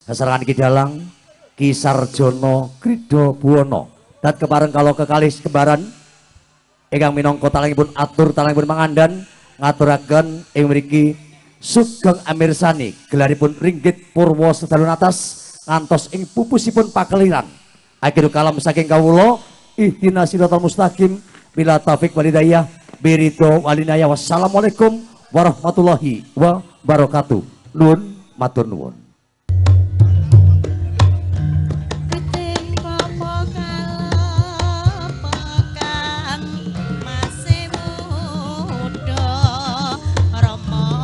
Keserangan Ki Dalang Ki Sarjono Krido Buwono. Dat kepareng kalau kekalih kembaran ingkang minangka talangipun atur talangipun mangandan ngaturaken ing mriki sugeng amirsani gelaripun ringgit purwa sedalu atas ngantos ing pupusipun pakeliran. Akhirul kalam saking kawula ihdinas siratal mustaqim bila taufik wal hidayah biridho walinaya. Wassalamualaikum warahmatullahi wabarakatuh. Nuwun matur nuwun. Rama.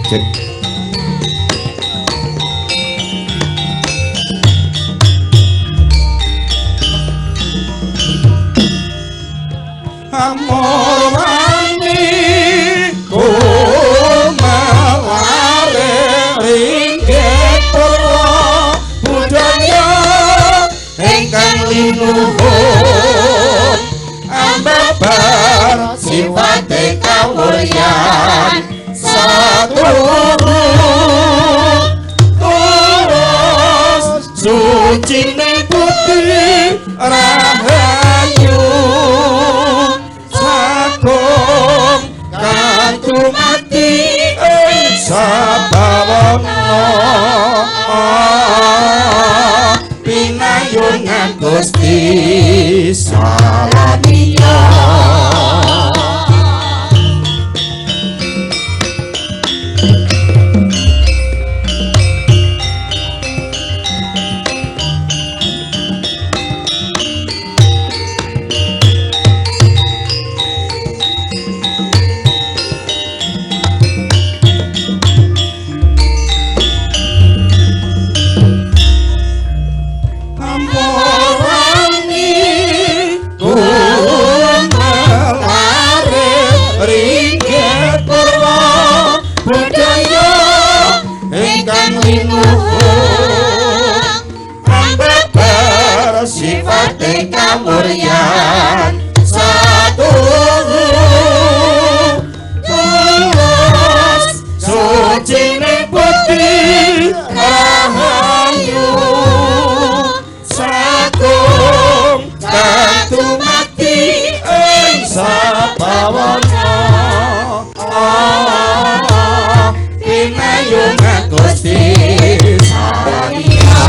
Cek. Amorwani kumalare ringgit purwa budaya ingkang linuhun ambabar sifate kawuryan saturu terus sucine putih rahayu sagung katumati ing sabawana pinayungan Gusti Salaniya. Sifate kamuryan saturu tulus sucine putih rahayu sagung kang dumadi ing sabawana pinayungan Gusti Salaniya.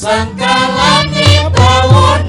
Sangkalane bawana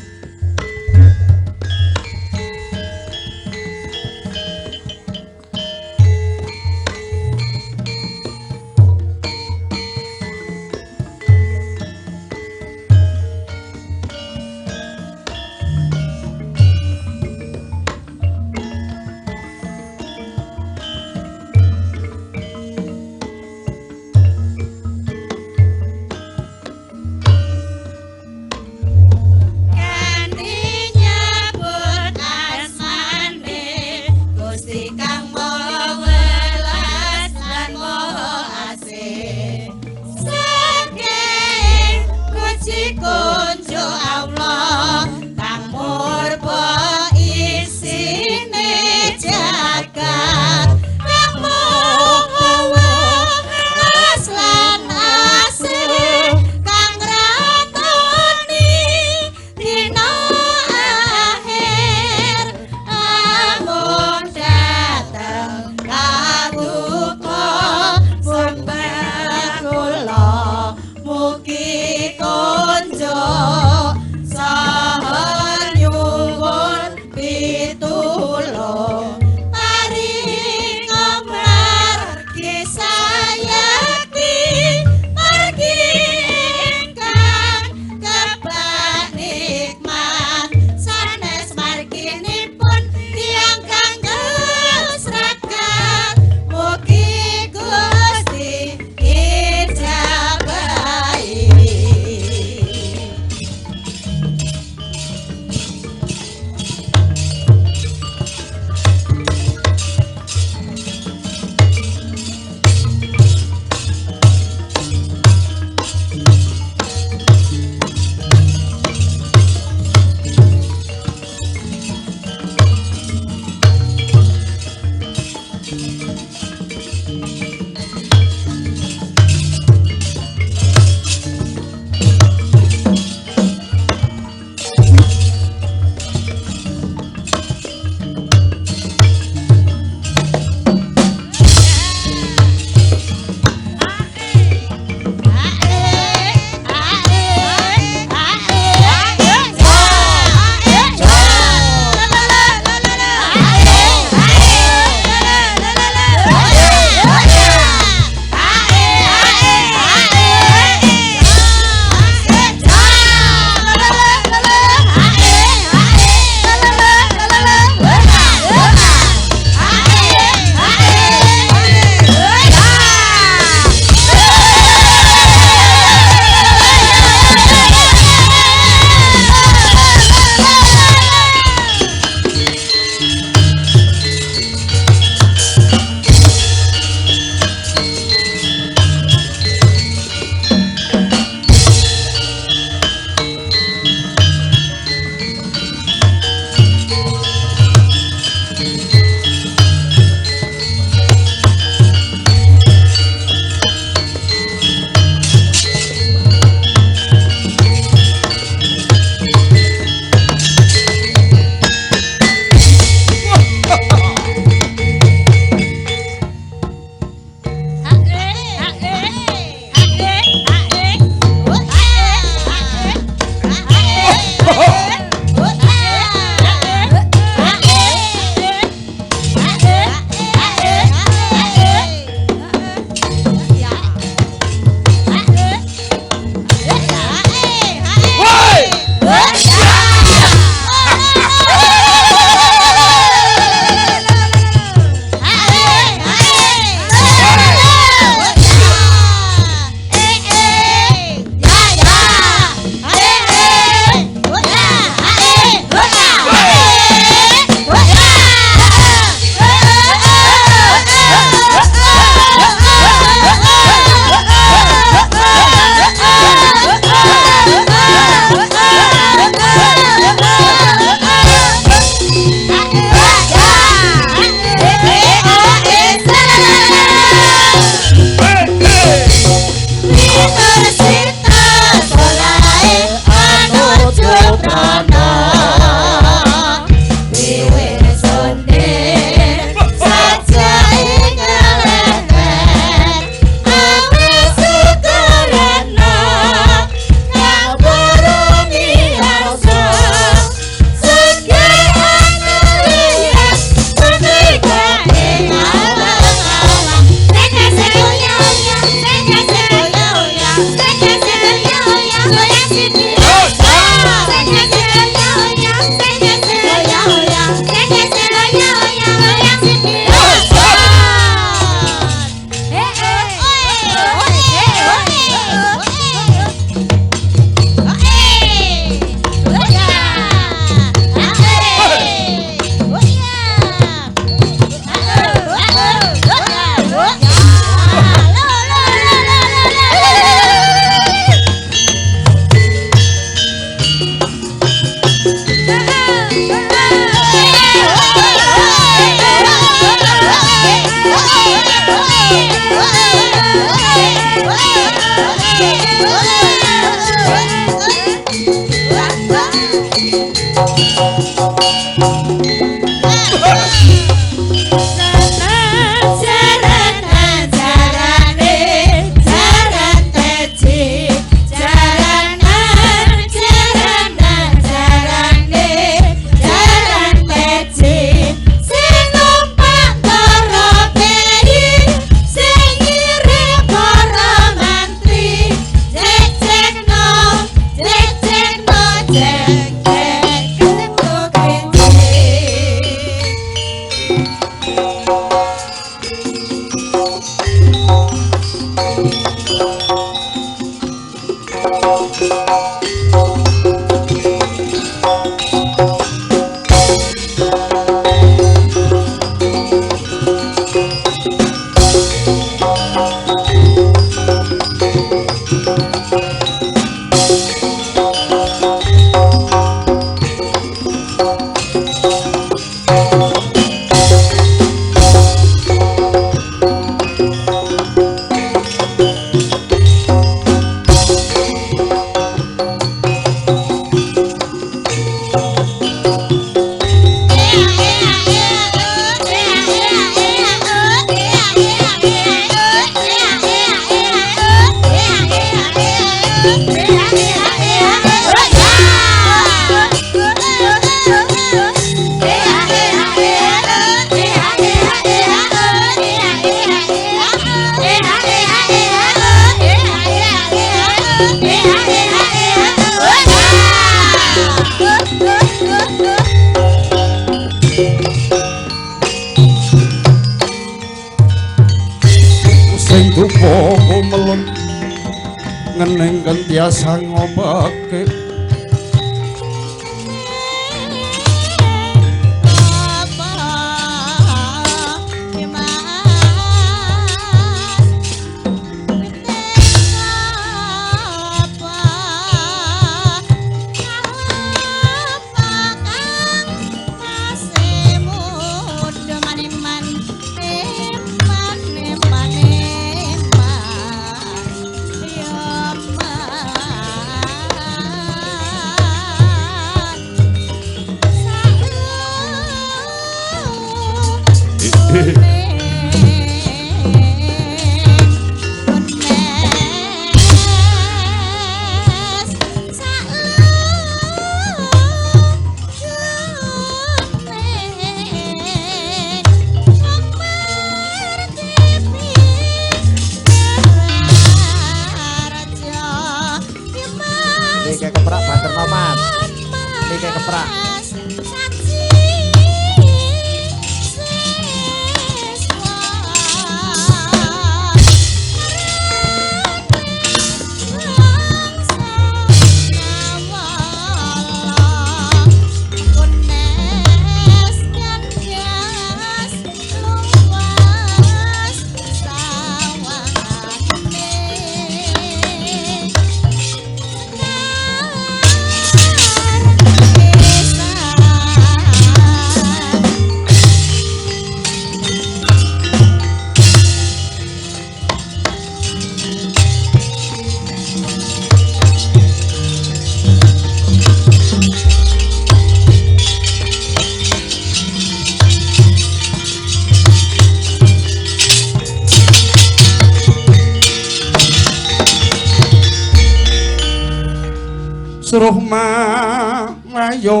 Suruh mayo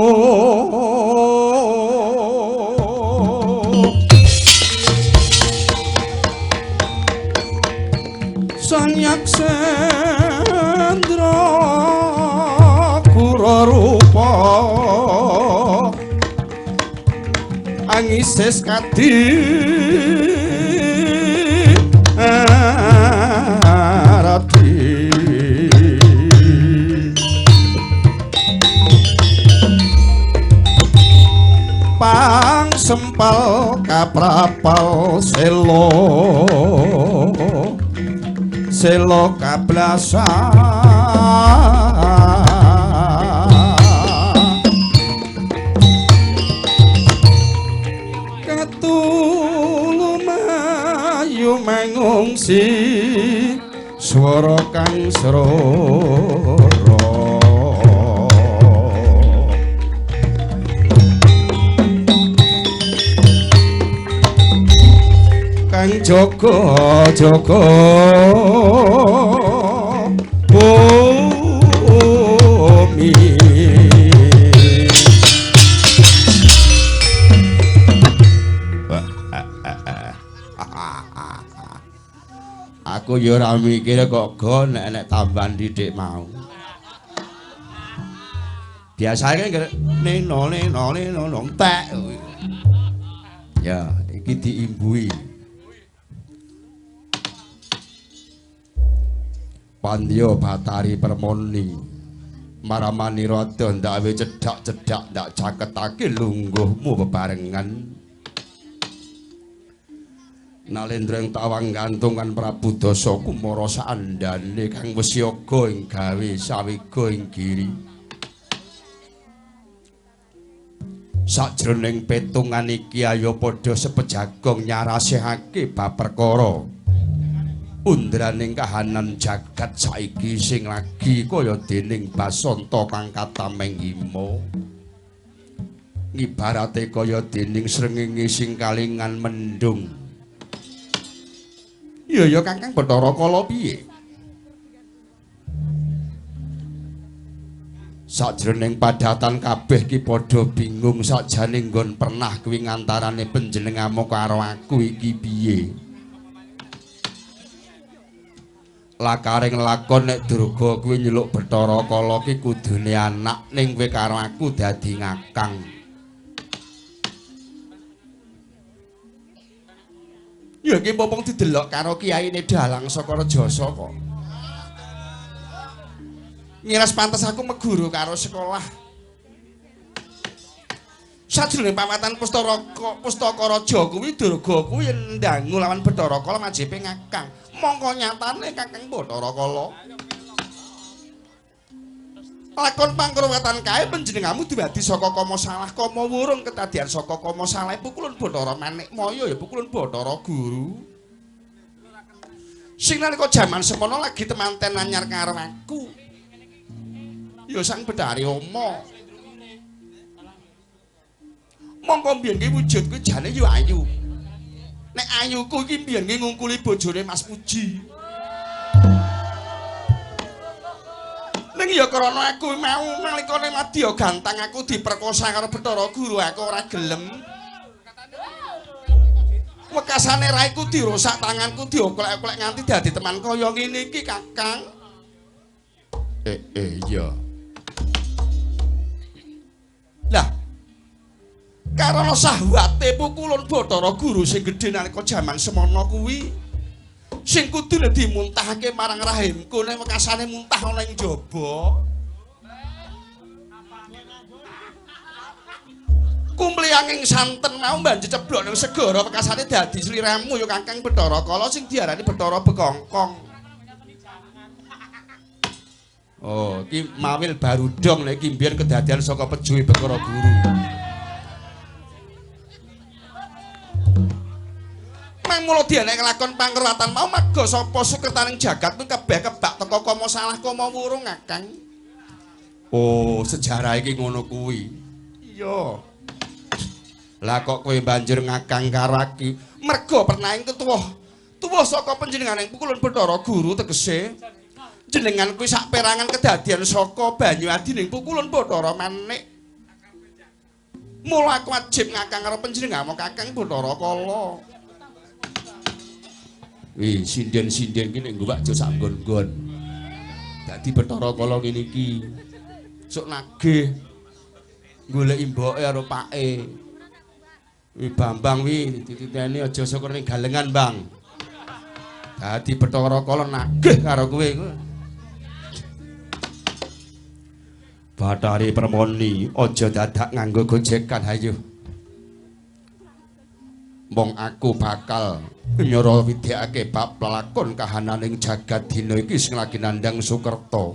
Sang Yaksendra kura rupa angises kadi arati pang sempal kaprapal selo selo kablasan ketulu mayu mengungsi Swara kang srara kang jaga jaga bumi. Aku ya ora mikir kok go nek nek tambahan didik mau. Biasane kan neno neno neno entek. Ya, iki diimbui. Pandya Batari Permoni maramani rada ndakwe cedhak-cedhak ndak caketake lungguhmu bebarengan. Nalendra ing tawang gantungan Prabu Dasa Kumara saandane kang wis yoga ing gawe sawiga ing giri. Sajroning petungan iki ayo padha sepejagong nyarasehake bab perkara undraning kahanan jagat saiki sing lagi kaya dening basanta kang katameng hima. Ngibarate kaya dening srengenge sing kalingan mendung. Ya ya Kakang Bathara Kala piye? Sajroning padatan kabeh ki padha bingung sakjane nggon pernah kuwi ngantarane panjenenganmu karo aku iki piye? Lakaring lakon nek Durga kuwi nyeluk Bathara Kala ki kudune anak ning kowe karo aku dadi ngakang. Ya iki popong didelok karo kiyaine dalang saka Rejasa kok. Ngiras pantes aku meguru karo sekolah. Sajroning pamatan pustaka raja kuwi Durga kuwi ndangu lawan Bathara Kala majipe ngakang. Mongko nyatane Kakang Bathara Kala. Lakon pangkruwatan kae panjenenganmu dumadi saka kama salah kama wurung kedadian saka kama salah pukulun Bathara Manikmaya ya pukulun Bathara Guru. Sing nalika jaman semono lagi temanten anyar karo aku. Ya Sang Bathari Uma. Mongko mbiyen ki wujudku jane yo ayu. Nek ayuku iki mbiyen ki ngungkuli bojone Mas Puji. Ning ya krana aku mau nalikane madya gantang aku diperkosa karo Bathara Guru aku ora gelem. Wekasane raiku dirusak tanganku dioklek-oklek nganti dadi teman kaya ngene iki Kakang. Iya. Lah karana sahwate pukulun Bathara Guru sing gedhe nalika jaman semono kuwi sing kudune dimuntahake marang rahimku nek wekasane muntah ana ing jaba. Kumpliyanging santen mau banjur ceblok ning segara wekasane dadi sliramu ya Kakang Bathara Kala sing diarani Bathara Bekongkong. Oh, iki mawil barudong nek iki mbiyen kedadian saka pejuhe Bathara Guru. Mula dianek lakon pangruwatan mau marga sapa sukertaning jagat kuwi kebeh kebak teka kama salah kama wurung Kakang. Oh, sejarah iki ngono kuwi. Iya. Lah kok kowe banjur ngakang karo aku? Merga pernahing ketuwa. Tuwa saka panjenenganing pukulun Bathara Guru tegese jenengan kuwi sak perangan kedadian saka banyu adining pukulun Bathara Manik. Mula aku wajib ngakang karo panjenenganmu Kakang Bathara Kala. Wih, sinden-sinden ki nek nggo aja sak nggon-nggon. Dadi Bathara Kala ngene iki. Sok nagih goleki mboke karo pake. Wih Bambang wi dititeni aja syukur ning galengan, Bang. Dadi Bathara Kala nagih karo kowe. Bathari Permoni aja dadak nganggo gojekan hayo. Mong aku bakal nyara widhekake bab lakon kahananing jagat dina iki sing lagi nandhang Sukerta.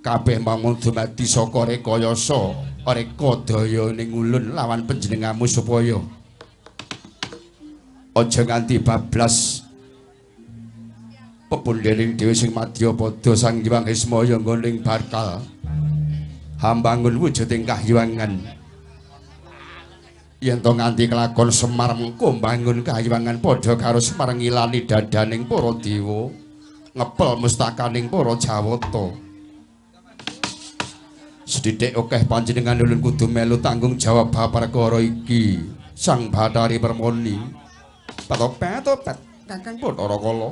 Kabeh mangun dumadi saka rekayasa reka daya ning ulun lawan panjenenganmu supaya aja nganti bablas Pepundhening dhewe sing madyapada Sang Hyang Ismaya nggoning bakal hambangun wujuding kahyangan. Yen to nganti kelakon Semar mengko mbangun kahyangan padha karo Semar ngilani dadaning para dewa, ngepel mustakaning para Jawata. Sedhithik akeh panjenengan ulun kudu melu tanggung jawab bab perkara iki, Sang Bathari Permoni. Patopet-topet Kakang Bathara Kala.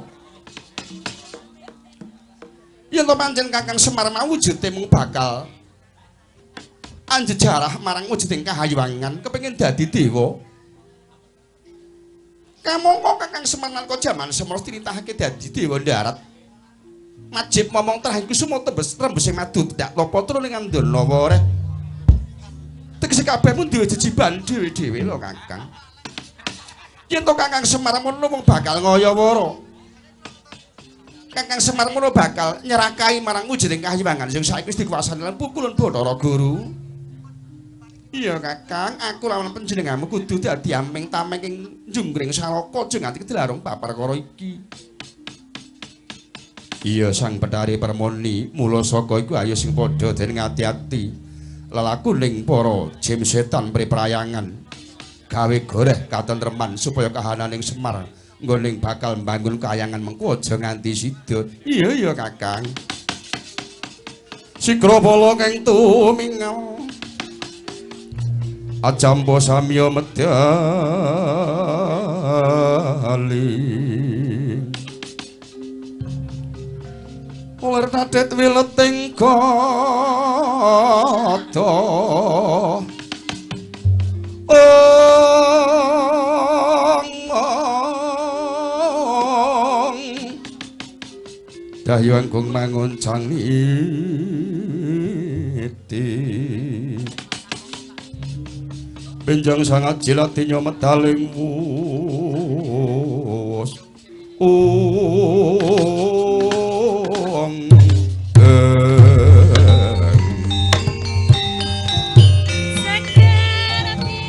Yen to pancen Kakang Semar mau wujude mung bakal anjejarah marang wujuding kahayuwangan kepengin dadi dewa. Kamangka Kakang Semar nalika jaman semana diritahake dadi dewa ndarat. Majib momong trah iku sumo tembes rembesing madu tidak tapa turun ing Andanawa reh. Tegese kabeh mun duwe jejiban dhewe-dhewe lho Kakang. Yen to Kakang Semar mono mung bakal ngayawara. Kakang Semar mono bakal nyerakai marang wujuding kahyangan sing saiki wis dikuasani lan pukulun Bathara Guru. Iya Kakang, aku lawan panjenenganmu kudu dadi amping tameng ing njunggring salaka aja nganti kedelarung bab perkara iki. Iya Sang Bathari Permoni, mula saka iku ayo sing padha dening ati-ati lelaku ning para jim setan priprayangan. Gawe goreh katentreman supaya kahananing Semar nggone bakal mbangun kayangan mengko aja nganti sida. Iya iya Kakang. Sigra bala kang tumingal acampa samya medali. Uler tadet wileting gada. Dahyang agung manguncang niti. Benjang sangat jilatinya medaling wus.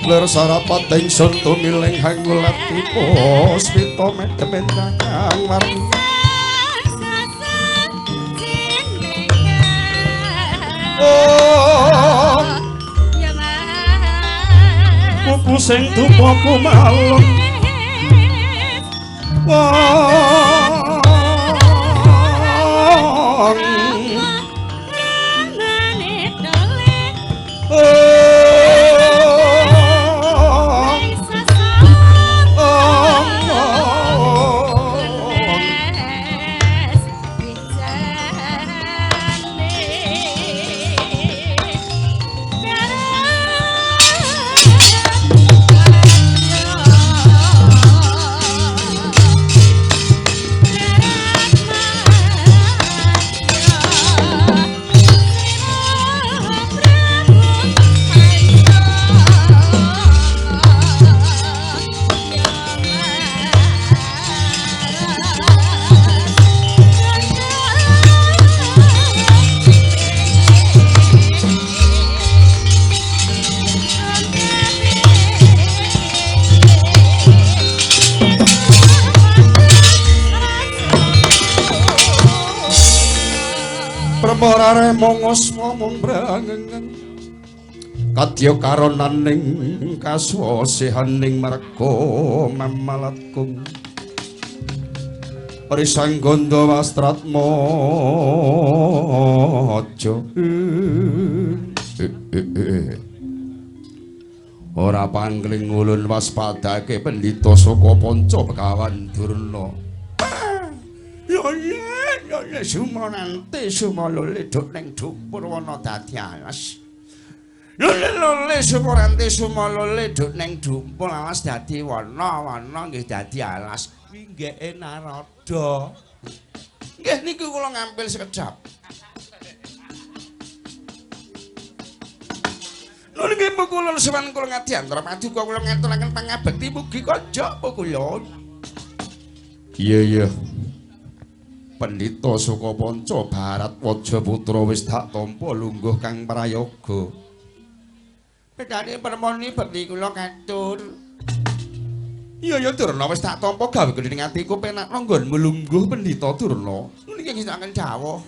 Ler sarapat ingsun tumiling hangulati puspita medhem kang warni. Kuku sing dupaku malung. Wong Permorare mongos momong brangengen kadya karonaning kaswasihaning marga mamalatkum risang gandha wastratmaja. Ora pangling ulun waspadake pendhita saka panca Begawan Durna. Ya ya sumanante sumalole duk ning dupur wana dadi alas. Lole sumarante sumalole duk ning dupur alas dadi wana, wana nggih dadi alas. Kuwi nggeke Narada. Nggih niku kula ngampil sekedhap. Lho nggih kula sowan kula ngadiantara paduka kula ngaturaken pangabekti mugi kanca kula. Iya iya. Pendhita Sukapanca Bharatwaja putra wis tak tampa lungguh kang prayoga. Bedane permoni bekti kula katur. Iya ya Durna wis tak tampa gawe ning atiku penak nggonmu lungguh Pendhita Durna. Niki ngisakaken dawuh.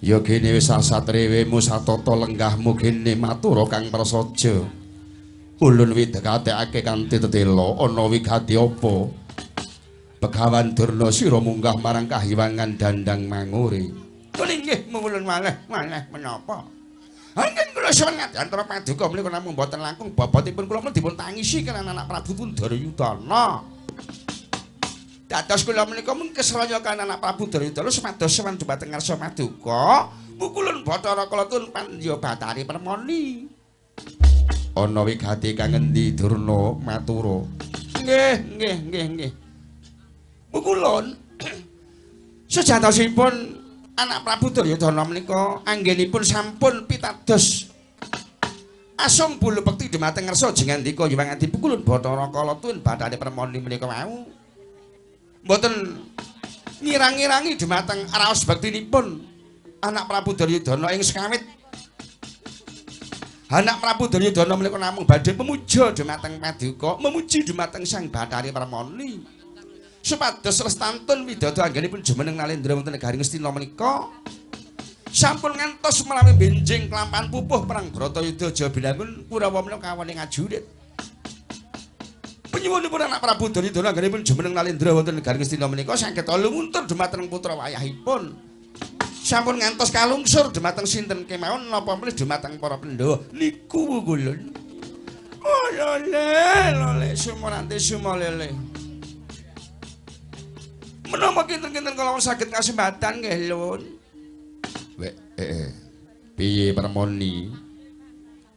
Ya kene wis satrewemu satata lenggahmu kene matura Kang Prasaja. Ulun widekatekake kanthi tetela ana wigati apa? Begawan Durna sira munggah marang kahiwangan Dandang Mangure. Nggih mungulun malih malih menapa? Anggen kula suwun antara paduka menika namung boten langkung bobotipun kula dipun tangisi kaliyan anak Prabu Duryudana. Dados kula menika mung kesraya kaliyan anak Prabu Duryudana supados sowan dumateng ngarsa paduka pukulun Bathara Kala tun Pandya Bathari Permoni. Ana wigati kang ngendi Durna matura? Nggih, nggih, nggih, nggih. Pukulun sejatosipun anak Prabu Duryudana menika anggenipun sampun pitados asung bulu bekti dumateng ngarsa jengandika yuwang adi pukulun Bathara Kala tun Bathari Permoni menika wau mboten ngirang-ngirangi dumateng raos bektinipun anak Prabu Duryudana ing sekawit. Anak Prabu Duryudana menika namung badhe pemuja dumateng paduka, memuji dumateng Sang Bathari Permoni supados lestantun widodo anggenipun jumeneng nalendra wonten negari Ngastina menika sampun ngantos menawi benjing kelampahan pupuh perang Bratayuda Jabinangun Kurawa menika kawon ing ajurit. Penyuwunipun anak Prabu Duryudana anggenipun jumeneng nalendra wonten negari Ngastina menika saged lumuntur dumateng putra wayahipun. Sampun ngantos kalungsur dumateng sinten kemawon napa malih dumateng para Pandhawa niku wungulun. Oh lole lole sumorante sumolele. Menapa kinten-kinten kala saged kasembatan nggih lun. Wek piye Permoni?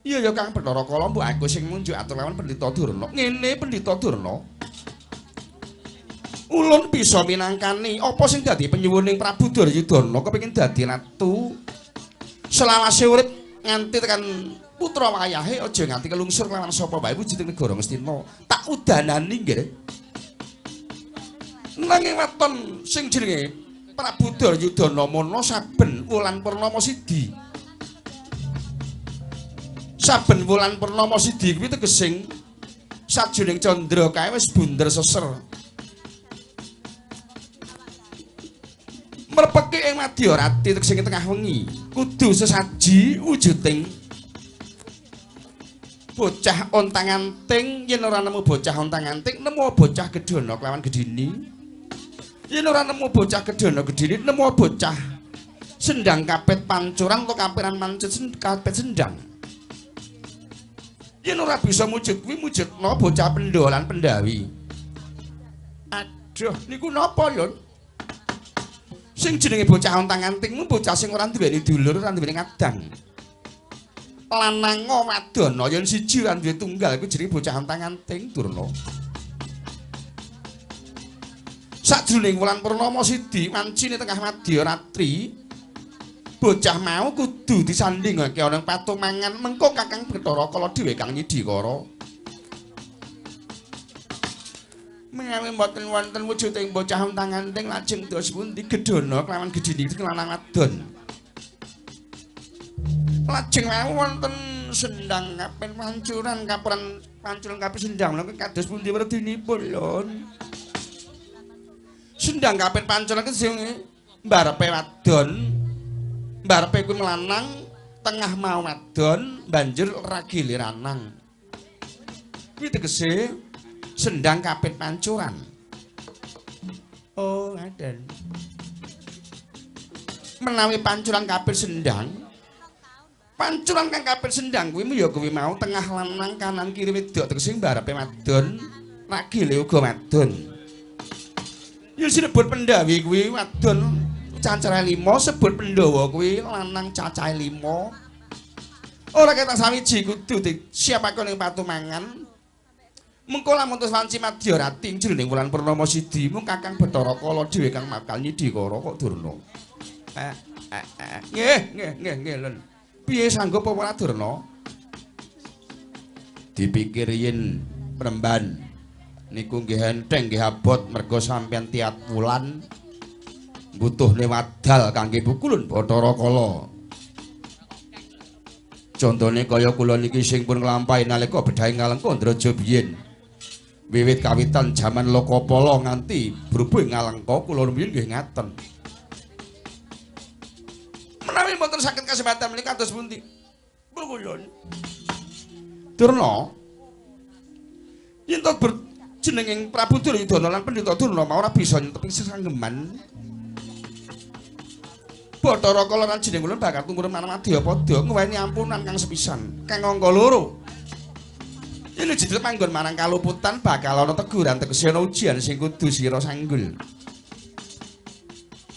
Iya ya Kang Bathara Kala mbok aku sing munjuk atur lawan Pendhita Durna. Ngene Pendhita Durna. Ulun bisa minangkani apa sing dadi penyuwuning Prabu Duryudana kepengin dadi ratu. Selawase urip nganti tekan putra wayahe aja nganti kelungsur lawan sapa wae wujuding negara Ngastina. Tak udanani nggih. Nanging waton sing jenenge Prabu Duryudana mono saben wulan purnama sidi. Saben wulan purnama sidi kuwi tegesing sajroning candra kae wis bunder seser. Merpeki ing madyarati tegese tengah wengi kudu sesaji wujuding bocah ontang-anting. Yen ora nemu bocah ontang-anting nemu bocah gedhana kelawan gedhini. Yen ora nemu bocah gedhana gedhini nemu bocah sendang kapet pancuran utawa kapiran mancut kapet sendang. Yen ora bisa mujud kuwi mujudna bocah Pandhawa lan Pandhawi. Aduh niku napa lho? Sing jenenge bocah ontang-anting mu bocah sing ora duweni dulur, ora duweni ngadang. Lanang wadon yen siji ora duwe tunggal iku jenenge bocah ontang-anting Durna. Sajroning wulan purnama sidi wancine tengah madya ratri bocah mau kudu disandingake ana ing patumangan mengko Kakang Bathara Kala dhewe kang nyidikara. Menawi mboten wonten wujuding bocah ontang-anting lajeng dos pundi gedhana kelawan gedhini lanang wadon. Lajeng wau wonten sendang kapen pancuran kapuran pancuran kapit sendang menika kados pundi werdinipun lho. Sendang kapit pancuran ki sing mbarepe wadon, mbarepe kuwi lanang, tengah mau wadon, banjur ragile lanang. Kuwi tegese sendang kapit pancuran. Oh, ngaten. Menawi pancuran kapit sendang, pancuran kang kapit sendang kuwi ya kuwi mau tengah lanang kanan kiri wedok tegese mbarepe wadon, ragile uga wadon. Ya sinebut Pandhawi kuwi wadon cacahe 5, sebut Pandhawa kuwi lanang cacahe 5. Ora ketok sawiji kudu disiapake ning patumangan. Mengko lamun terus wanci madyarati jroning wulan purnama sidi mung Kakang Bathara Kala dhewe kang bakal nyidikara kok Durna. Nggih, nggih, nggih, nggih lho. Piye sanggup apa ora Durna? Dipikir yen Premban niku nggih enteng nggih abot merga sampeyan tiap wulan mbutuhne wadal kangge pukulun Bathara Kala. Contone kaya kula niki sing pun nglampahi nalika bedhahe Ngalengka Ndraja biyen. Wiwit kawitan jaman Lokapala nganti brubuh Ngalengka kula rumiyin nggih ngaten. Menawi mboten saged kasempatan menika kados pundi? Kula Durna yen to jenenging Prabu Duryudana lan Pendhita Durna mau ora bisa nyentepi sesanggeman. Bathara Kala lan jeneng kula bakal tumurun marang Madyapada ngeweni ampunan kang sepisan, kang angka loro. Yen jedul panggon marang kaluputan bakal ana teguran tegese ana ujian sing kudu sira sanggul.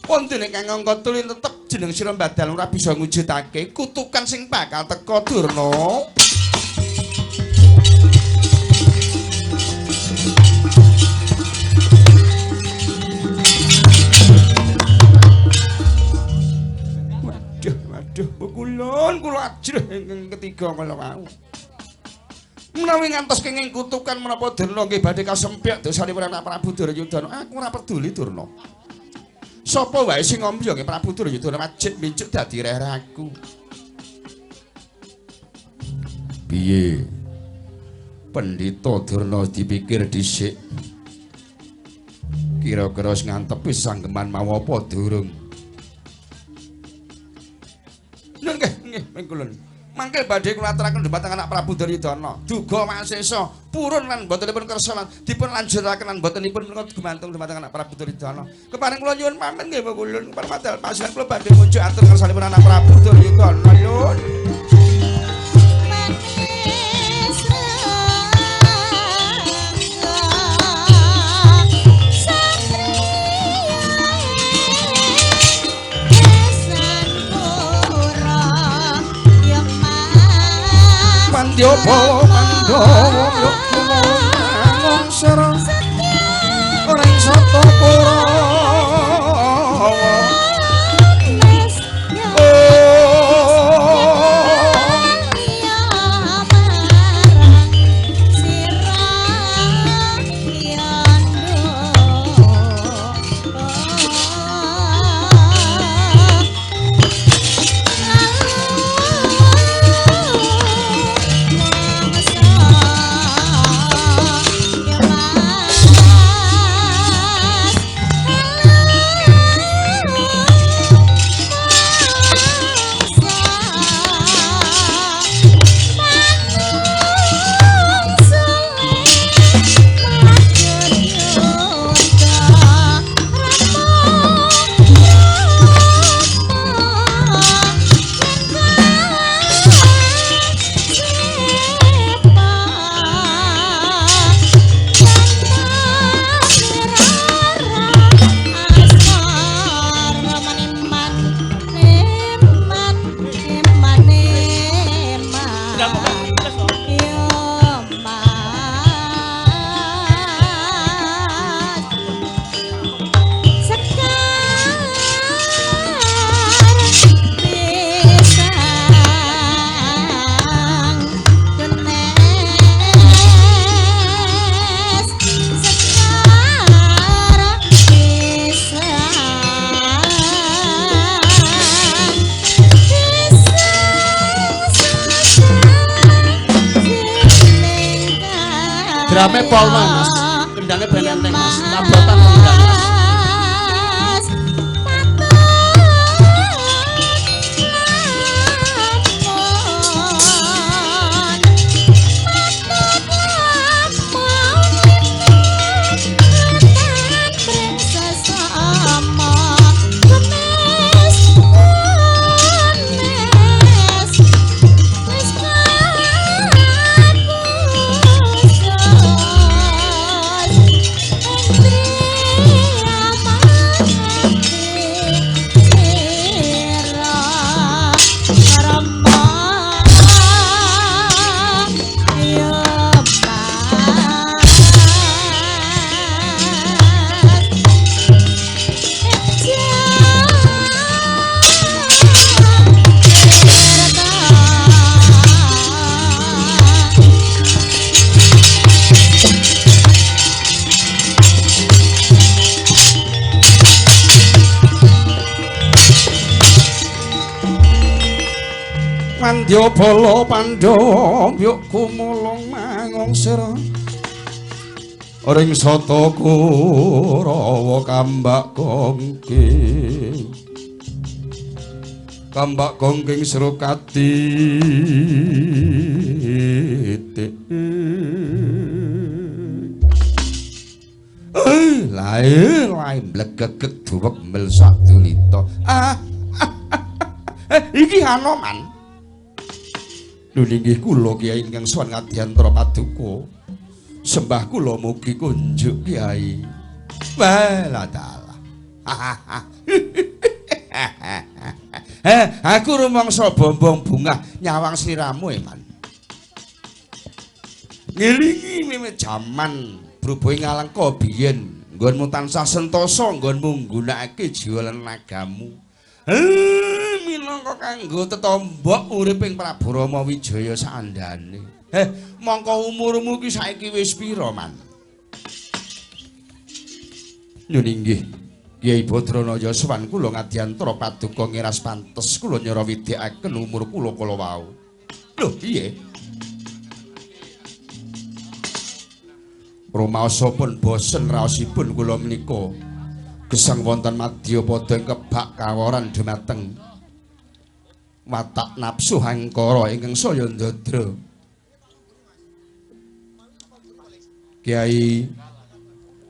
Wonten kang angka telu tetep jeneng sira badal ora bisa ngwujudake kutukan sing bakal teka Durna. Waduh, kulon kula ajrih ingkang ketiga kala wau. Menawi ngantos kenging kutukan menapa Durna nggih badhe kasempyak dosanipun anak Prabu Duryudana. Aku ora peduli Durna. Sapa wae sing ngombyonge Prabu Duryudana wajib mincuk dadi reh-rehku. Piye? Pendhita Durna dipikir dhisik. Kira-kira wis ngantepi sanggeman mau apa durung? Nggih, nggih, mengkulun. Mangke badhe kula aturaken dhumateng anak Prabu Duryudana. Duga Wasesa purun lan mbotenipun kersa lan dipun lanjutaken lan mbotenipun menika gumantung dhumateng anak Prabu Duryudana. Kepareng kula nyuwun pamit nggih mengkulun. Permadal pasihan kula badhe munjuk atur kersanipun anak Prabu Duryudana. Nyuwun. Pandya Pandhawa Yoga ora iso Kurawa. Drame pol Mas, kendangnya ben enteng Mas, tabotan kendang Mas. Thank you. Mandyabala Pandhawa yuk kumulung mangongsir ring sata Kurawa kambak gongking kambak gongking Srukati lae lae mlegegeg duwek mel sadulita. Iki Hanoman. Lho inggih kula Kyai ingkang sowan ngadyantara paduka. Sembah kula mugi kunjuk Kyai. Walah dalah. Aku rumangsa bombong bungah nyawang sliramu eman. Ngelingi wiwit jaman brubuhe ngalengka biyen, nggonmu tansah sentosa nggonmu nggunakake jiwa lan nagamu. Minangka kanggo tetombok urip ing Prabu Rama Wijaya saandane. Mongko umurmu ki saiki wis pira, Man? Nyun inggih, Kyai Badranaya sowan kula ngadyantara paduka ngiras pantes kula nyara widhekaken umur kula kala wau. Lho, piye? Rumaosipun bosen raosipun kula menika gesang wonten madyapada ing kebak kaworan dumateng watak nafsu hangkara ingkang saya ndadra. Kyai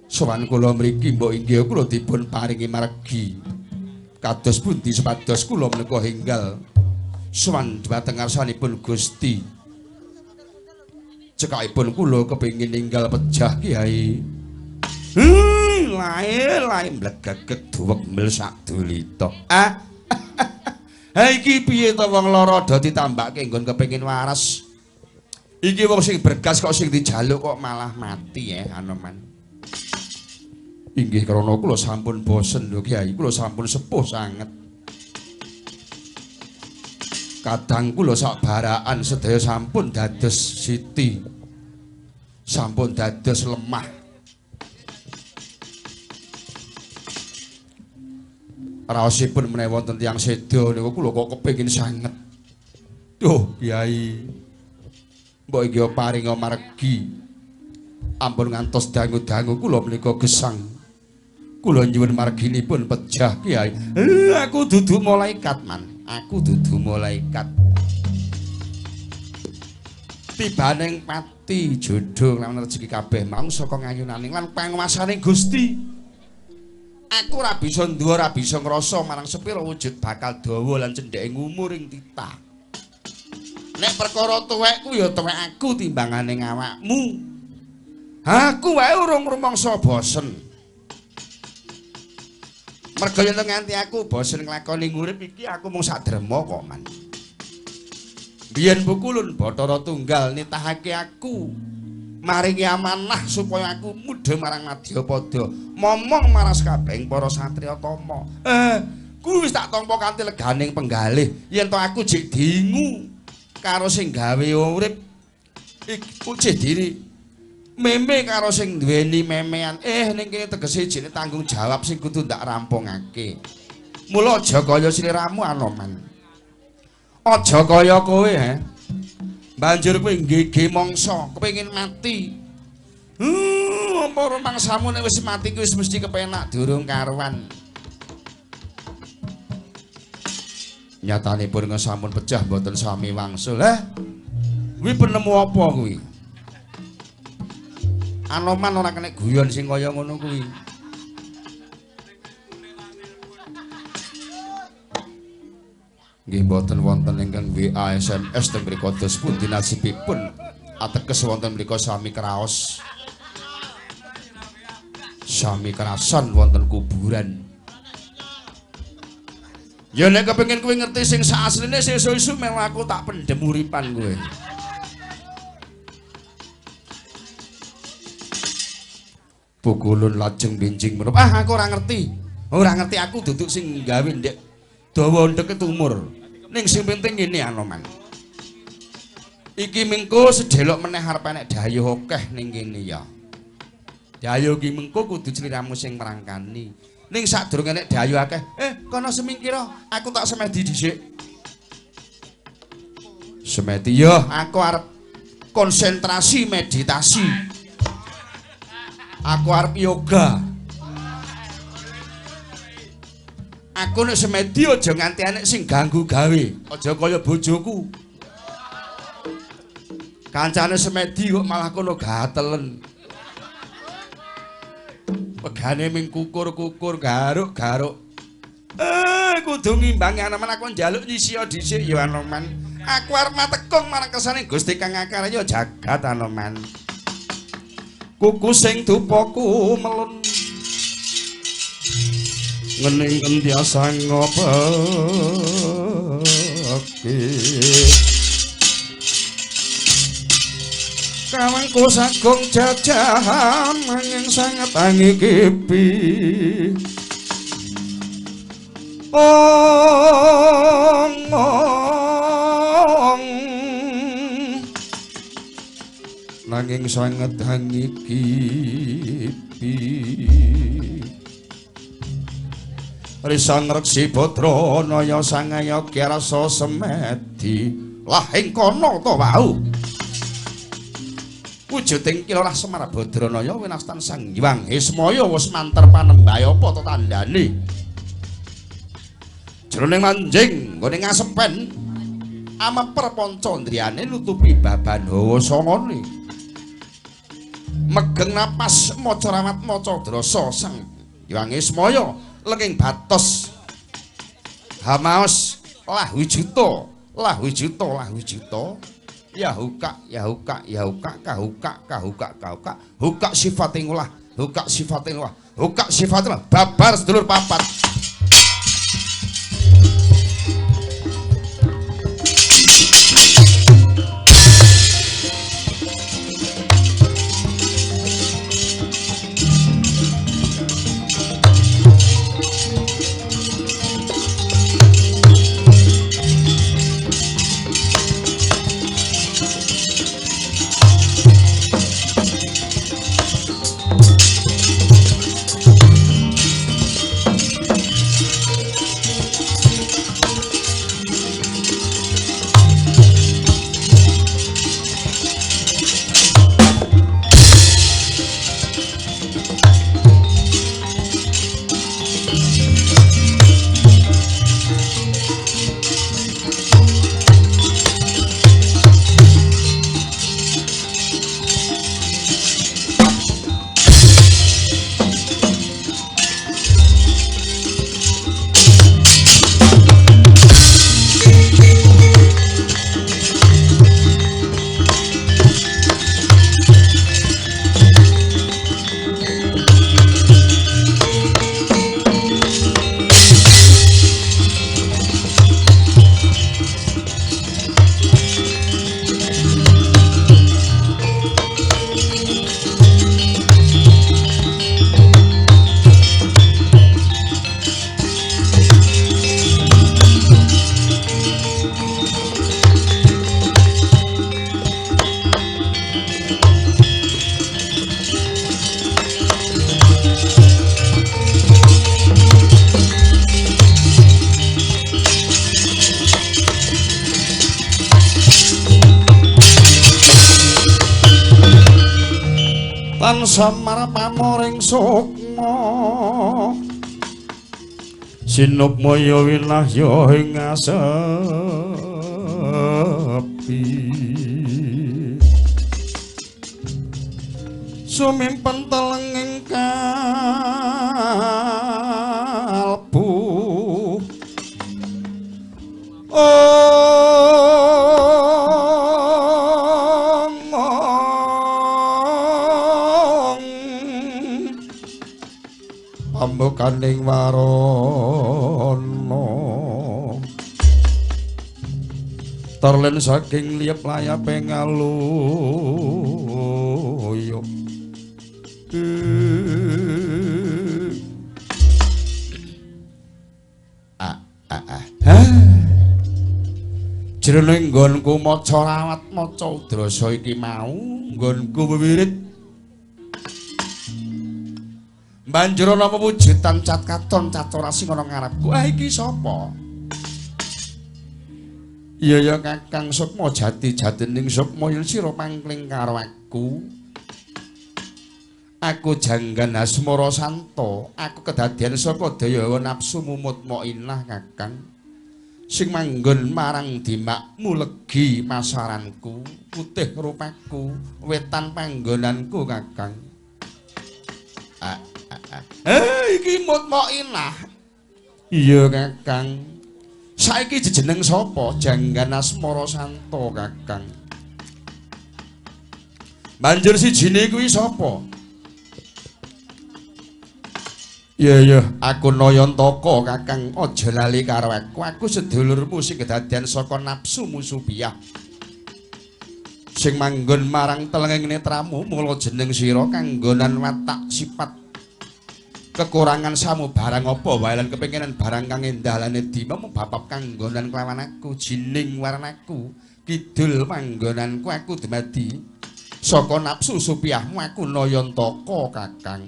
sowan kula mriki mbok inggih kula dipun paringi margi kados pundi supados kula menika enggal sowan dumateng ngarsanipun Gusti. Cekakipun kula kepengin ninggal pejah Kyai. Lae lae mlegegeg duwek mel sadulita. Iki piye to wong lara do ditambake nggon kepengin waras. Iki wong sing bergas kok sing dijaluk kok malah mati ya Hanoman. Inggih krana kula sampun bosen lho Kyai, kula sampun sepuh sanget. Kadang kula sak baraan sedaya sampun dados siti. Sampun dados lemah. Raosipun menawi wonten tiyang seda niku kula kok kepengin sanget. Duh, Kyai. Mbok inggih paringa margi. Ampun ngantos dangu-dangu kula menika gesang. Kula nyuwun marginipun pejah Kyai. Aku dudu malaikat, Man. Aku dudu malaikat. Tibaning pati jodho lan rejeki kabeh mau saka ngayunaning lan panguwasaning Gusti. Aku ora bisa nduwa, ora bisa ngrasa marang sepira wujud bakal dawa lan cendheke umur ing titah. Nek perkara tuwekku ya tuwek aku timbangane awakmu. Aku wae urung rumangsa bosen. Merga yen nganti aku bosen nglakoni urip iki aku mung sadrema kok, Man. Biyen pukulun Bathara Tunggal nitahake aku maringi amanah supaya aku mudha marang Madyapada, momong marang sakabehing para satriya tama. Kuwi wis tak tampa kanthi leganing penggalih yen to aku jek dingu karo sing gawe urip iku jek diri meme karo sing duweni memean. Ning kene tegese jek tanggung jawab sing kudu ndak rampungake. Mula aja kaya sliramu Anoman. Aja kaya kowe, he. Banjur kowe nggege mangsa, kepengin mati. Apa rumangsamu nek wis mati kuwi wis mesti kepenak durung karuan. Nyatanipun sampun pecah mboten sami wangsul. Kuwi penemu apa kuwi? Anoman ora kena guyon sing kaya ngono kuwi. Nggih mboten wonten ingkang WA SMS teng mriku dos pundi nasibipun ateges wonten mriku sami kraos. Sami kerasan wonten kuburan. Ya nek kepengin kowe ngerti sing sak asline sesuk-esuk melu aku tak pendhem uripan kowe. Pukulun lajeng benjing menapa? Aku ora ngerti. Ora ngerti aku duduk sing gawe ndek dawa ndeket umur. Ning sing penting ngene Anoman. Iki mengko sedelok meneh arep enek dayuh akeh ning kene ya. Dayuh iki mengko kudu sliramu sing mrangkani. Ning sadurunge enek dayuh akeh, kono semingkira aku tak semedi dhisik. Semedi yo aku arep konsentrasi meditasi. Aku arep yoga. Aku nek semedi aja nganti enek sing ganggu gawe, aja kaya bojoku. Kancane semedi kok malah kono gatelen. Pegane ming kukur-kukur, garuk-garuk. Kudu ngimbangi Anoman, aku njaluk nyisiya dhisik ya Anoman. Aku arep matekung marang kersane Gusti Kang Akarya jagat Anoman. Kuku sing dupaku melun ngening kentiasa ngopeke. Kawangku sagung jajahan nanging sanget angikipi. Ong ong nanging sanget angikipi. Risang reksi Badranaya sangaya rasa semedi. Lah ing kono to wau. Wujuding Ki Lurah Semar Badranaya winastan Sang Hyang Hismaya wis manter panembahe apa to tandane. Jroning manjing nggone ngasepen ameper pancandriyane nutupi baban hawa sangane. Megeng napas maca rawat maca drasa Sang Hyang Hismaya lenging batos hamaos lah wujuta lah wujuta lah wujuta. Ya hukak, ya hukak, ya hukak, kahukak, kahukak, kahukak, hukak sifate ngolah, hukak sifate ngolah, hukak sifate ngolah, babar sedulur papat. Samar pamoring sukma sinupmaya winahya ing asepi sumimpen telenging kalbu pambukaning warana terlen saking liyep layape ngaluyup. Jroning nggonku maca rawat maca udrasa iki mau nggonku wiwirit banjur ana pewujudan cat katon catora sing ana ngarepku. Ah iki sapa? Iya ya Kakang Sukma Jati jatining sukma yen sira pangkling karo aku. Aku Janggan Asmara Santa, aku kedadian saka daya nafsu mutmainah Kakang. Sing manggon marang dimakmu legi pasaranku, putih rupaku, wetan panggonanku Kakang. Iki mutmainah. Iya Kakang. Saiki jeneng sapa? Janggan Asmara Santa Kakang. Banjur sijine kuwi sapa? Iya ya, aku Nayantaka Kakang, aja lali karo aku. Aku sedulurmu sing kedadian saka nafsumu Supiah. Sing manggon marang telenging netramu, mula jeneng sira kanggonan watak sifat kekurangan samu barang apa wae lan kepinginan barang kang endah lan edima bapap kanggonan kelawan aku jining warnaku kidul panggonanku aku dumadi saka nafsu supiahmu aku Nayantaka Kakang.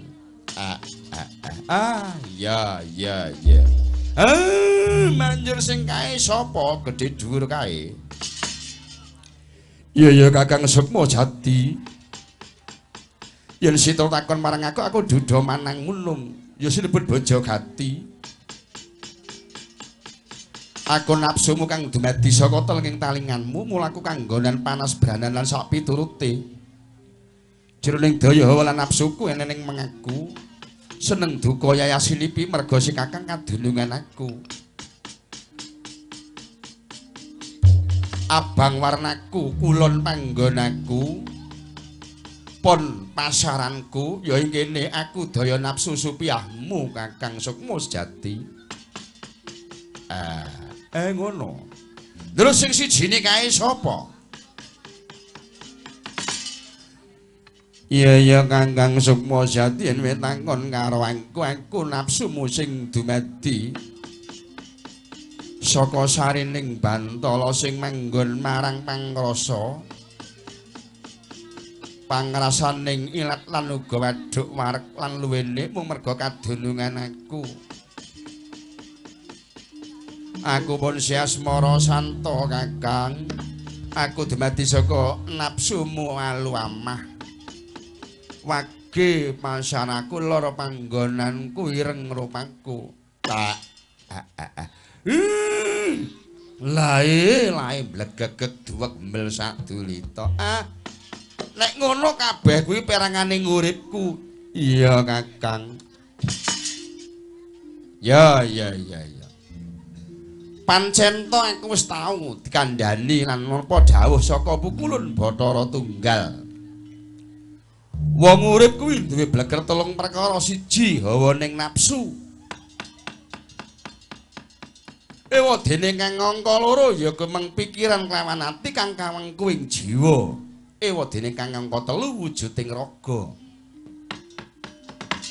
Ya ya ya. Manjur sing kae sapa gedhe dhuwur kae? Iya ya Kakang Sukma Jati. Yen sita takon marang aku, aku duda manang mulung. Ya sinebut bojo gati. Aku nafsumu kang dumadi saka telenging talinganmu, mulaku kanggonan panas branan lan sak piturute. Jroning daya hawa lan nafsuku eneng mengaku seneng duka yayasilipi merga si Kakang kadunungan aku. Abang warnaku, kulon panggonaku, pon pasaranku ya ing kene aku daya nafsu supiahmu Kakang Sukma Sejati. Ngono. Terus sing sijine kae sapa? Iya ya Kakang Sukma Sejati yen wis takon karo aku, aku nafsumu sing dumadi saka sarining bantala sing manggon marang pangrasa. Pangrasaning ilat lan uga waduk warek lan luwene mung merga kadunungan aku. Aku pun Asmara Santa Kakang. Aku dumadi saka nafsumu alu amah. Wage pasaraku lara panggonanku ireng rupaku. Tak. Lae lae blegegeg duwek mbel sadulita. Nek ngono kabeh kuwi perangane uripku. Iya Kakang. Ya ya ya ya. Pancen to aku wis tau dikandhani lan napa dawuh saka Pukulun Bathara Tunggal. Wong urip kuwi duwe bleger telung perkara, siji hawaning nafsu. Ewa dene kang angka loro ya kemeng pikiran kelawan ati kang kawengku ing jiwa. Ewa dene kang angka telu wujuding raga.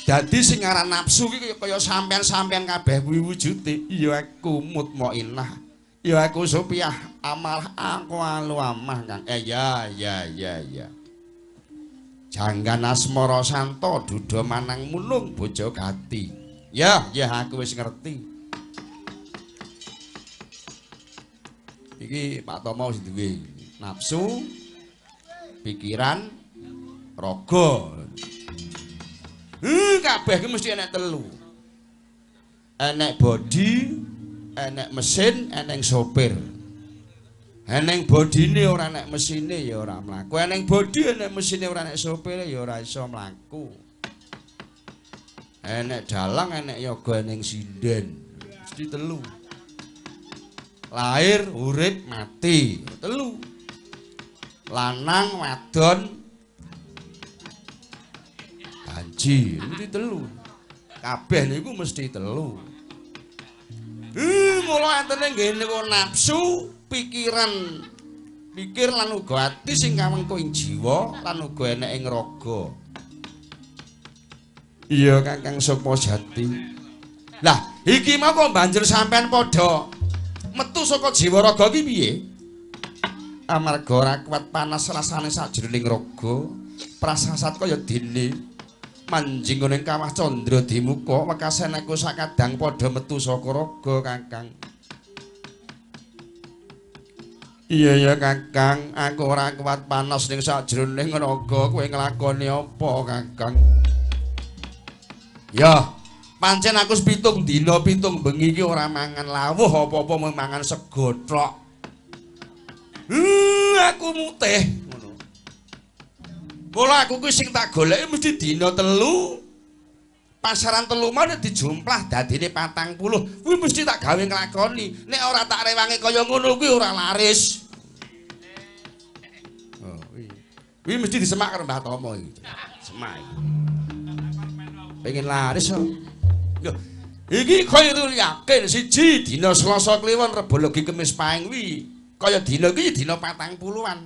Dadi sing aran nafsu iki kaya sampean-sampean kabeh kuwi wujude. Ya aku mutmainah, ya aku Supiah, amarah aku alu amah Kang. Ya ya ya ya. Janggan Asmara Santa duda manang mulung bojo gati. Ya ya aku wis ngerti. Iki Pak Tomo wis duwe nafsu, pikiran, raga. Kabeh iki mesti enek telu. Enek body, enek mesin, eneng sopir. Eneng bodine ora enek mesine ya ora mlaku. Eneng body enek mesine ora enek sopire ya ora iso mlaku. Enek dalang, enek yoga, eneng sinden. Mesti telu. Lahir, urip, mati. Telu. Lanang, wadon, banji, mesti telu. Kabeh niku mesti telu. Mula entene nggih niku nafsu, pikiran, pikir lan uga ati sing kawengku ing jiwa lan uga enek ing raga. Iya Kakang Sukma Jati. Lah, iki mau kok banjur sampean padha metu saka jiwa raga iki piye? Amarga ora kuat panas rasane sajroning raga, prasasat kaya dene manjing ning kawah candra dimuka wekasen aku sakadang padha metu saka raga Kakang. Iya ya Kakang, aku ora kuat panas ning sajroning raga, kowe nglakoni apa Kakang? Ya, pancen aku 7 dina 7 bengi iki ora mangan lawuh apa-apa, mung mangan sego tok. Aku mutih ngono. Mula aku kuwi sing tak goleki mesti dina 3. Pasaran 3 mau dijumplah dadine 40. Kuwi mesti tak gawe nglakoni. Nek ora tak rewangi kaya ngono kuwi ora laris. Oh, kuwi. Kuwi mesti disemak karo Mbah Tomo iki. Semak iki. Pengen laris kok. Lho, iki kaya yakin siji dina Selasa Kliwon Rebo Legi Kemis Paing kuwi. Kaya dina iki dina 40-an.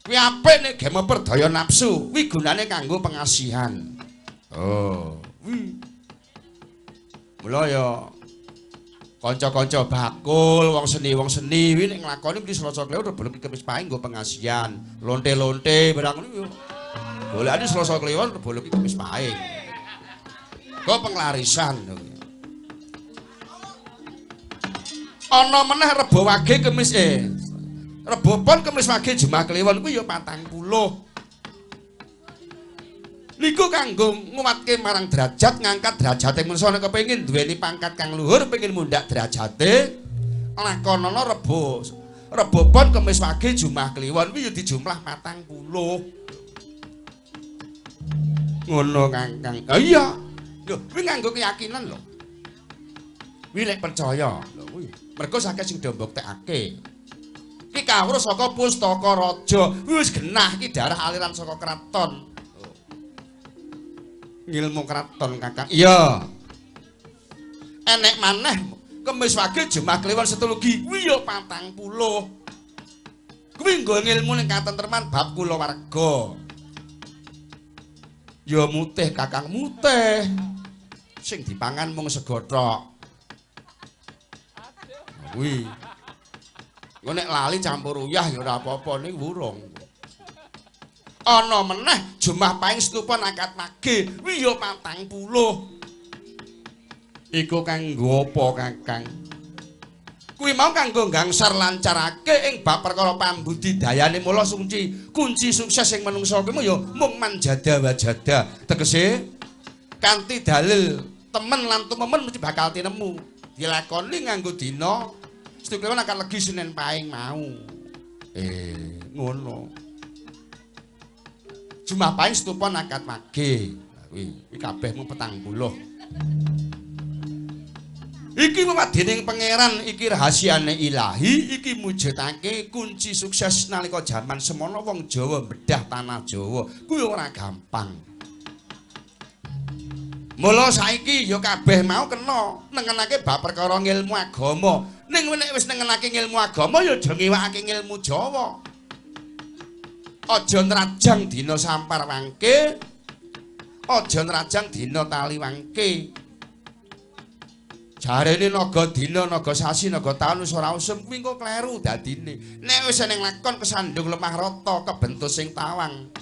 Kuwi apik nek gawe memperdaya nafsu, kuwi gunane kanggo pengasihan. Oh. Kuwi. Mula ya kanca-kanca bakul, wong seni kuwi nek nglakoni mesti Selasa Kliwon Rebo Legi Kemis Paing nggo pengasihan. Lonte-lonte barang ngono kuwi. Golekane Selasa Kliwon Rebo Legi Kemis Paing. Nggo penglarisan. Ana meneh Rebo Wage Kemis Rebo Pon Kemis Wage Jumat Kliwon kuwi ya 40. Niku kanggo nguwatke marang derajat, ngangkat derajate manusa nek kepengin duweni pangkat kang luhur, pengin mundhak derajate, lakonana Rebo Rebo Pon Kemis Wage Jumat Kliwon kuwi ya dijumlah 40. Ngono Kakang. Ha iya. Lho, kuwi nganggo keyakinan lho. Kuwi lek percaya lho kuwi. Mergo sakeh sing do mbuktekake. Iki kawruh saka pustaka raja. Kuwi wis genah iki darah aliran saka kraton. Ngilmu kraton Kakang. Iya. Enek maneh Kemis Wage Jumat Kliwon Setu Legi kuwi ya 40. Kuwi nggo ngilmu ning katentreman bab kulawarga. Ya mutih Kakang, mutih. Sing dipangan mung sego tok. Kuwi. Engko nek lali campur uyah ya ora apa-apa ning wurung. Ana meneh Jumat Paing Setu Pon akad wage kuwi ya 40. Iku kanggo apa Kakang? Kuwi mau kanggo gangsar lancarake ing bab perkara pambudidayane. Mula kunci sukses sing menungsa kuwi ya mung manjada wajada. Tegese kanthi dalil temen lan tumemen mesti bakal tinemu. Dilakoni nganggo dina Setu Kliwon akan legi Senin Paing mau. Ngono. Jumat Paing Setu Pon akad wage. Kuwi kuwi kabeh mung 40. Iki wewadining pangeran, iki rahasiane ilahi, iki mujudake kunci sukses nalika jaman semono wong Jawa bedah tanah Jawa. Kuwi ora gampang. Mula saiki ya kabeh mau kena nengenake bab perkara ngilmu agama. Ning nek wis nengenake ngilmu agama ya aja ngiwakake ngilmu Jawa. Aja nrajang dina sampar wangke, aja nrajang dina tali wangke. Jarene naga dina, naga sasi, naga taun wis ora usum kuwi engko kleru dadine. Nek wis ning lakon kesandung lemah rata, kebentuk sing tawang.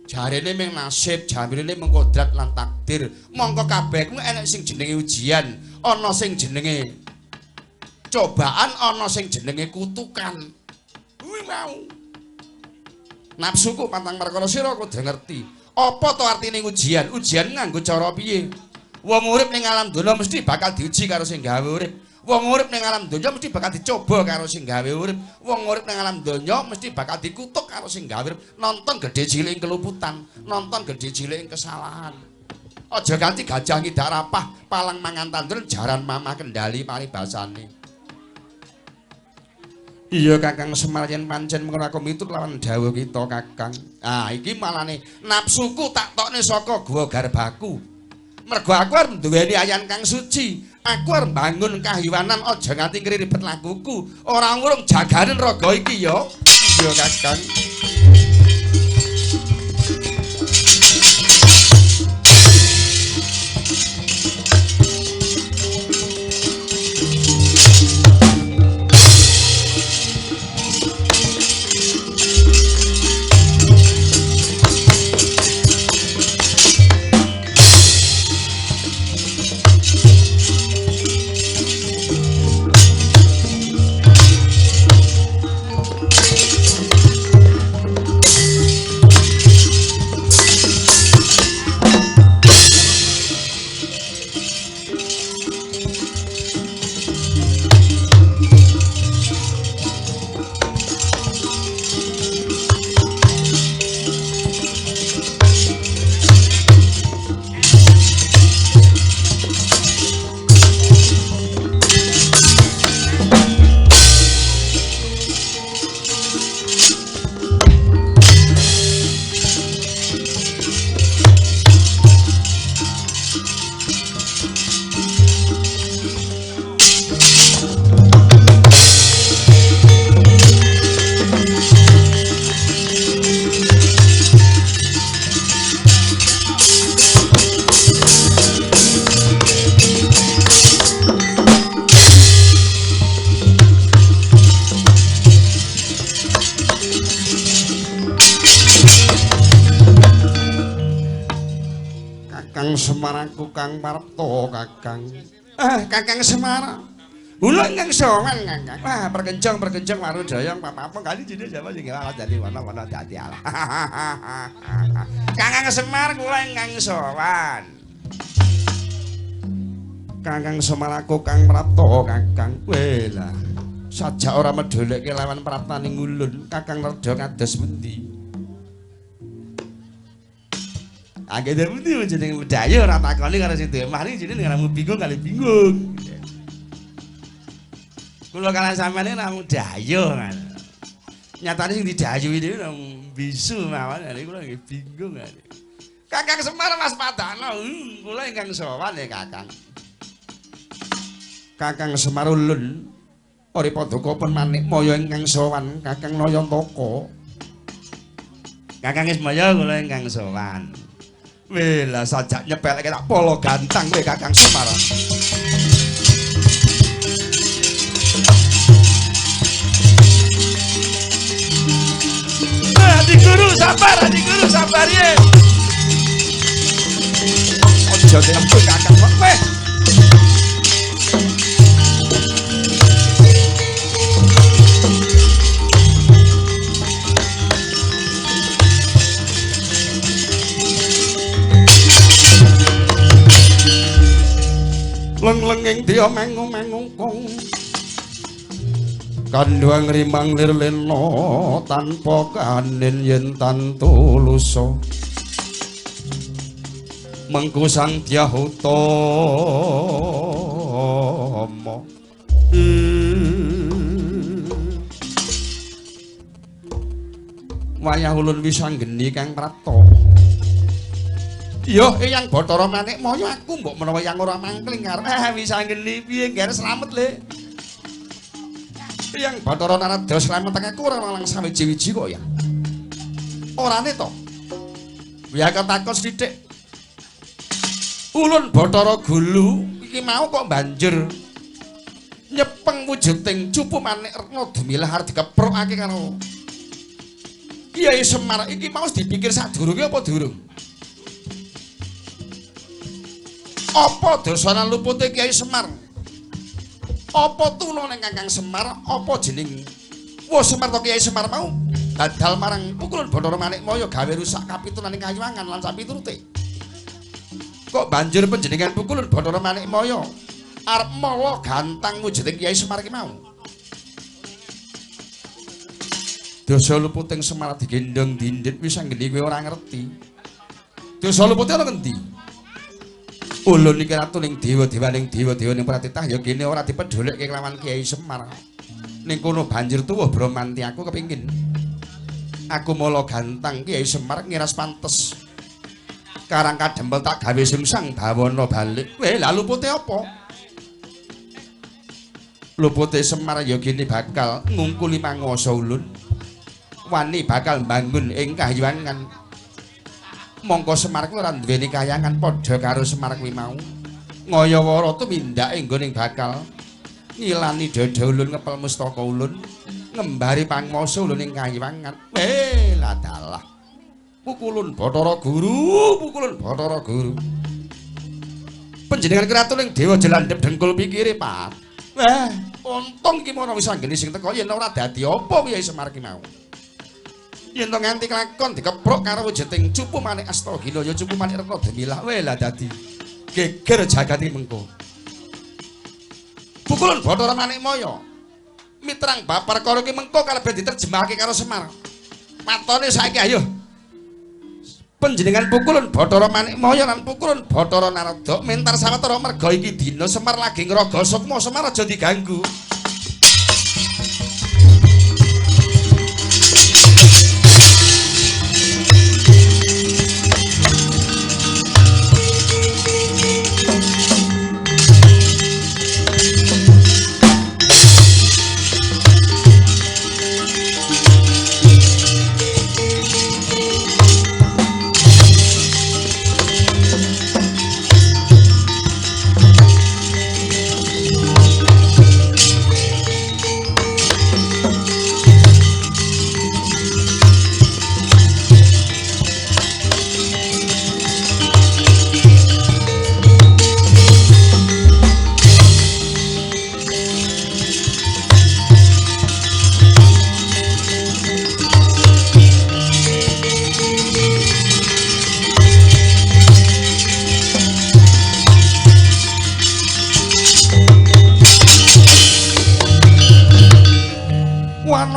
Jarene mung nasib, jarene mung kodrat lan takdir. Mongko kabeh kuwi enek sing jenenge ujian, ana sing jenenge cobaan, ana sing jenenge kutukan. Kuwi mau. Nafsuku pantang perkara sira kudu ngerti. Apa to artine ujian? Ujian nganggo cara piye? Wong urip ning alam donya mesti bakal diuji karo sing gawe urip. Wong urip ning alam donya mesti bakal dicoba karo sing gawe urip. Wong urip ning alam donya mesti bakal dikutuk karo sing gawe urip. Nonton gedhe cilik ing keluputan, nonton gedhe cilik ing kesalahan. Aja ganti gajah ngidak rapah, palang mangan tandur, jaran mamah kendali paribasane. Iya Kakang Semar yen pancen mengkono aku miturut lawan dawuh kita Kakang. Ah iki malane nafsuku tak tokne saka gua garbaku. Mergo aku arep duweni ayan kang suci. Aku arep bangun kahiwanan aja nganti ngribet lakuku. Ora ngurung jaganen raga iki ya. Iya Kakang. Semar aku Kang Prapta Kakang. Kakang Semar. Kula ingkang sowan Kakang. Wah, perkenjong-perkenjong warudayang papapa kali jenenge sapa sing alat dadi wana-wana dadi alah. Kakang Semar kula ingkang sowan. Kakang Semar aku Kang Prapta Kakang. Weh lah. Sajak ora medholekke lawan praptaning ulun, Kakang Nerda kados pundi? Angge pundi jeneng budaya ora takoni karo sing duwe omah iki jenenge ngaramu bingung kali bingung. Kula kalah sampeyan namung dayo. Nyatane sing didayuhi niku namung bisu mawon, lha kula nggih bingung. Kakang Semar Mas Padano, kula ingkang sowan ya Kakang. Kakang Semar ulun ori paduka pun Manikmaya ingkang sowan Kakang Nayantaka. Kakang Ismaya kula ingkang sowan. Weh lah sajak nyepeleke tak polo gantang kowe Kakang Semar. Adi guru sabar, adi guru sabar ye. Aja dilembut Kakang kok weh. Leng-lenging dia mengung-mengungkung kandhuang rimang lir lena tanpa kanin yen tantu lusa mengku sang Dyah Utama. Wayah ulun wis anggeni Kang Prapta. Yo Eyang Bathara Manikmaya aku mbok menawa yang ora mangkling karo wis anggeni piye ngger slamet le. Eyang Bathara Narada slamet aku ora lang sawiji-wiji kok ya. Orane to. Ya takon sithik. Ulun Bathara Gulu iki mau kok banjur nyepeng wujuding cupu manik retna dumilah arep dikeprokake karo Kyai Semar iki mau dipikir sadurunge apa durung? Apa dosana lupute Kyai Semar? Apa tuna ning Kakang Semar? Apa jeneng Wah Semar to Kyai Semar mau badal marang pukulun Bathara Manikmaya gawe rusak kapitunaning kayuwangan lan sapiturute. Kok banjur panjenengan pukulun Bathara Manikmaya arep mala gantang wujuding Kyai Semar ki mau? Dosa luputing Semar digendhong dindit wis anggene kowe ora ngerti. Dosa lupute ana ngendi? Ulun iki ratu ning dewa-dewaning dewa-dewa ning pratitah ya kene ora dipedholekke kelawan Kyai Semar. Ning kono banjur tuwuh bromanti aku kepingin. Aku mala gantang Kyai Semar ngiras pantes. Karang kadempel tak gawe sungsang bawana balik. Weh, lha lupute apa? Lupute Semar ya kene bakal ngungkuli panguwasa ulun. Wani bakal mbangun ing kahyangan. Mongko Semar kuwi ora duweni kayangan padha karo Semar kuwi mau. Ngayawara tumindake nggone bakal ngilani dada ulun ngepel mustaka ulun, ngembari panguwasa ulun ing kahyangan. Weh, lah dalah. Pukulun Bathara Guru, pukulun Bathara Guru. Panjenengan keraton ing dewa jelandhep dengkul pikire, Pak. Wah, untung ki mono wis anggene sing teko yen ora dadi apa Kyai Semar ki mau. Yen to nganti kelakon dikeprok karo wujuding cupu manik Astagila ya cupu manik retna demilah. Weh lah dadi geger jagat iki mengko. Pukulun Bathara Manikmaya mitrang bab perkara ki mengko kaleben diterjemahake karo Semar. Matone saiki ayo. Panjenengan pukulun Bathara Manikmaya lan pukulun Bathara Narada mentar sawetara merga iki dina Semar lagi ngraga sukma Semar aja diganggu.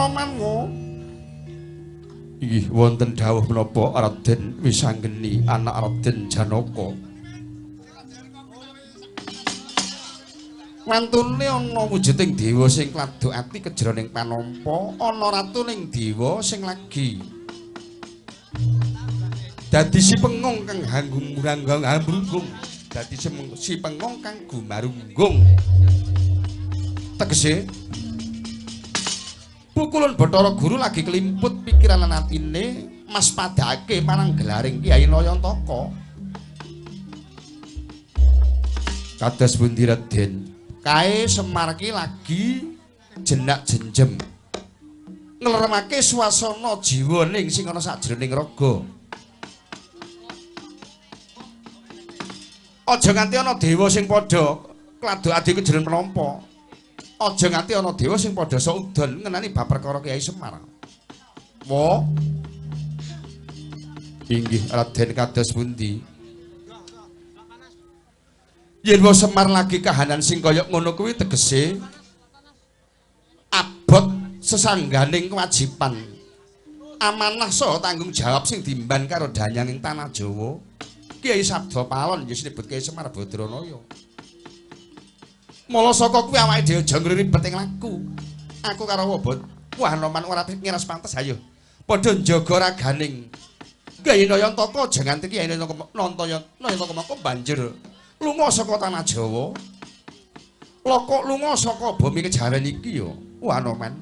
Anoman wo. Inggih wonten dawuh menapa Raden Wisanggeni anak Raden Janaka. Wantune ana wujuding dewa sing kladuk ati kejroning panampa, ana ratuning dewa sing lagi dadi si pengong kang hanggung hamrunggung, dadi si pengong kang gumarunggung. Tegese pukulun Bathara Guru lagi kelimput pikiran lan atine mas padake marang gelaring Kyai Nayantaka. Kados pundi Raden? Kae Semar ki lagi jenak jenjem ngleremake swasana jiwa ning sing ana sajroning raga. Aja nganti ana dewa sing padha kladuk adi kejroning penampa. Aja nganti ana dewa sing padha saudon ngenani bab perkara Kyai Semar. Wo. Inggih Raden kados pundi? Yen wae Semar lagi kahanan sing kaya ngono kuwi tegese abot sesangganing kewajiban amanah saha tanggung jawab sing diemban karo danyang ing tanah Jawa. Kyai Sabda Palon ya sinebut Kyai Semar Badranaya. Mula saka kuwi awake dhewe aja ngribet ing laku. Aku karo Wabot, wah Anoman ora ngiras pantes ayo. Padha njaga raganing Kyai Nayantaka aja nganti Kyai Nayantaka mangko banjur lunga saka tanah Jawa. Loko lunga saka bumi kejawen iki ya. Wah Anoman.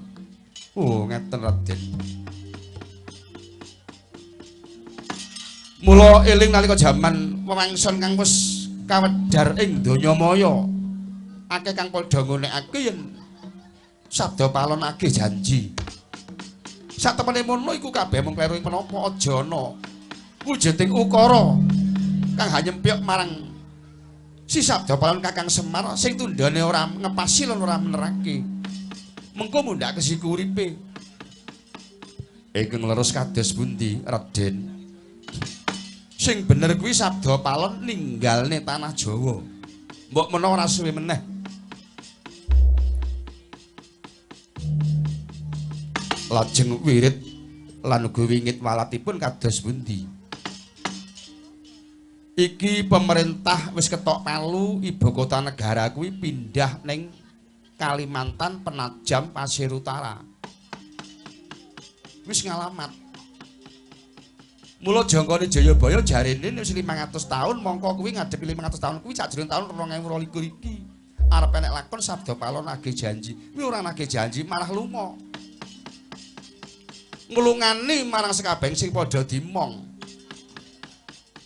Oh ngeten Raden. Mula eling nalika jaman wewangson kang wis kawedhar ing donya maya. Akeh kang padha ngunekake yen Sabda Palon agih janji. Satemene mono iku kabeh mung kleru ing penapa aja ana wujuding ukara kang hanyempyok marang si Sabda Palon Kakang Semar sing tundhane ora ngepasi lan ora menerake. Mengko mundhak kesiku uripe. Ingkang leres kados pundi Raden? Sing bener kuwi Sabda Palon ninggalne tanah Jawa. Mbok menawa ora suwe meneh. Lajeng wirid lan uga wingit walatipun kados pundi? Iki pemerintah wis ketok palu ibu kota negara kuwi pindah ning Kalimantan Penajam Pasir Utara. Wis ngalamat. Mula jangkane Jayabaya jarene wis 500 tahun mongko kuwi ngadepi 500 tahun kuwi sajroning taun 2022 iki. Arep enek lakon Sabda Palon nagih janji. Kuwi ora nagih janji malah lunga. Nglungani marang sekabehing sing padha dimong.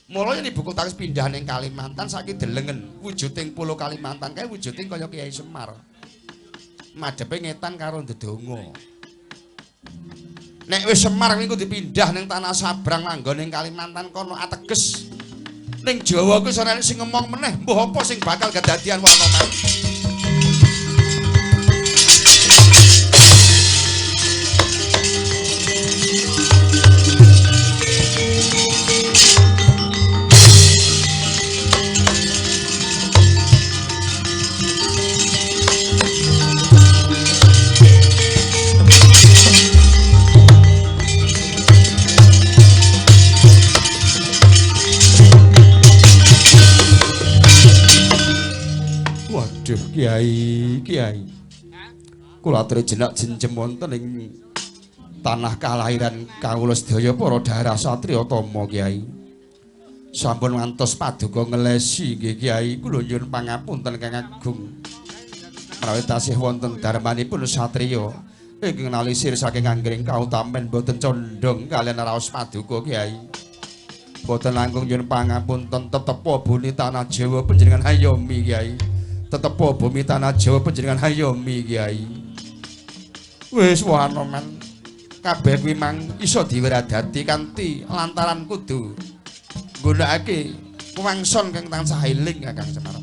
Mula yen ibu kota wis pindah ning Kalimantan saiki delengen wujuding pulo Kalimantan kae wujuding kaya Kyai Semar. Madhepe ngetan karo ndedonga. Nek wis Semar kuwi dipindah ning tanah Sabrang manggon ning Kalimantan kono ateges ning Jawa kuwi ora sing ngomong meneh mbuh apa sing bakal kedadian Wanoman. Waduh Kiai, Kiai. Kula aturi jenak jenjem wonten ing tanah kalahiran kawula sedaya para daerah satriya tama Kiai. Sampun ngantos paduka ngelesi nggih Kiai, kula nyuwun pangapunten kang agung. Menawi tasih wonten darmanipun satriya ingkang nalisir saking anggring kautamen boten condhong kaliyan raos paduka Kiai. Boten langkung nyuwun pangapunten tetepa bumi tanah Jawa panjenengan hayomi Kiai. Tetepa bumi tanah Jawa panjenengan hayomi Kiai. Wis Wanoman kabeh kuwi mang iso diwiradati kanthi lantaran kudu nggunakake wangson kang tansah eling Kakang Semar.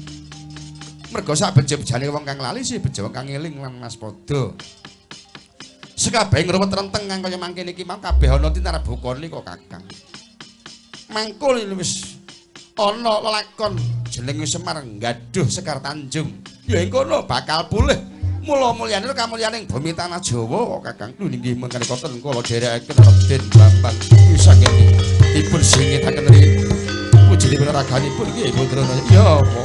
Merga sak bejo-bejane wong kang lali sih bejo kang eling lan waspada. Sekabeh ngruwet renteng kang kaya mangkene iki mau kabeh ana tinarabukane kok Kakang. Mangkul wis ana lelakon jenenge Semar nggaduh Sekar Tanjung. Ya ing kono bakal pulih Mula mulyane kamulyaning bumi tanah Jawa Kakang. Lho inggih mengkene koten kula dherekaken Raden Bambang wisangeni dipun singitaken ri wujudipun raganipun nggih Badranaya. Ya apa?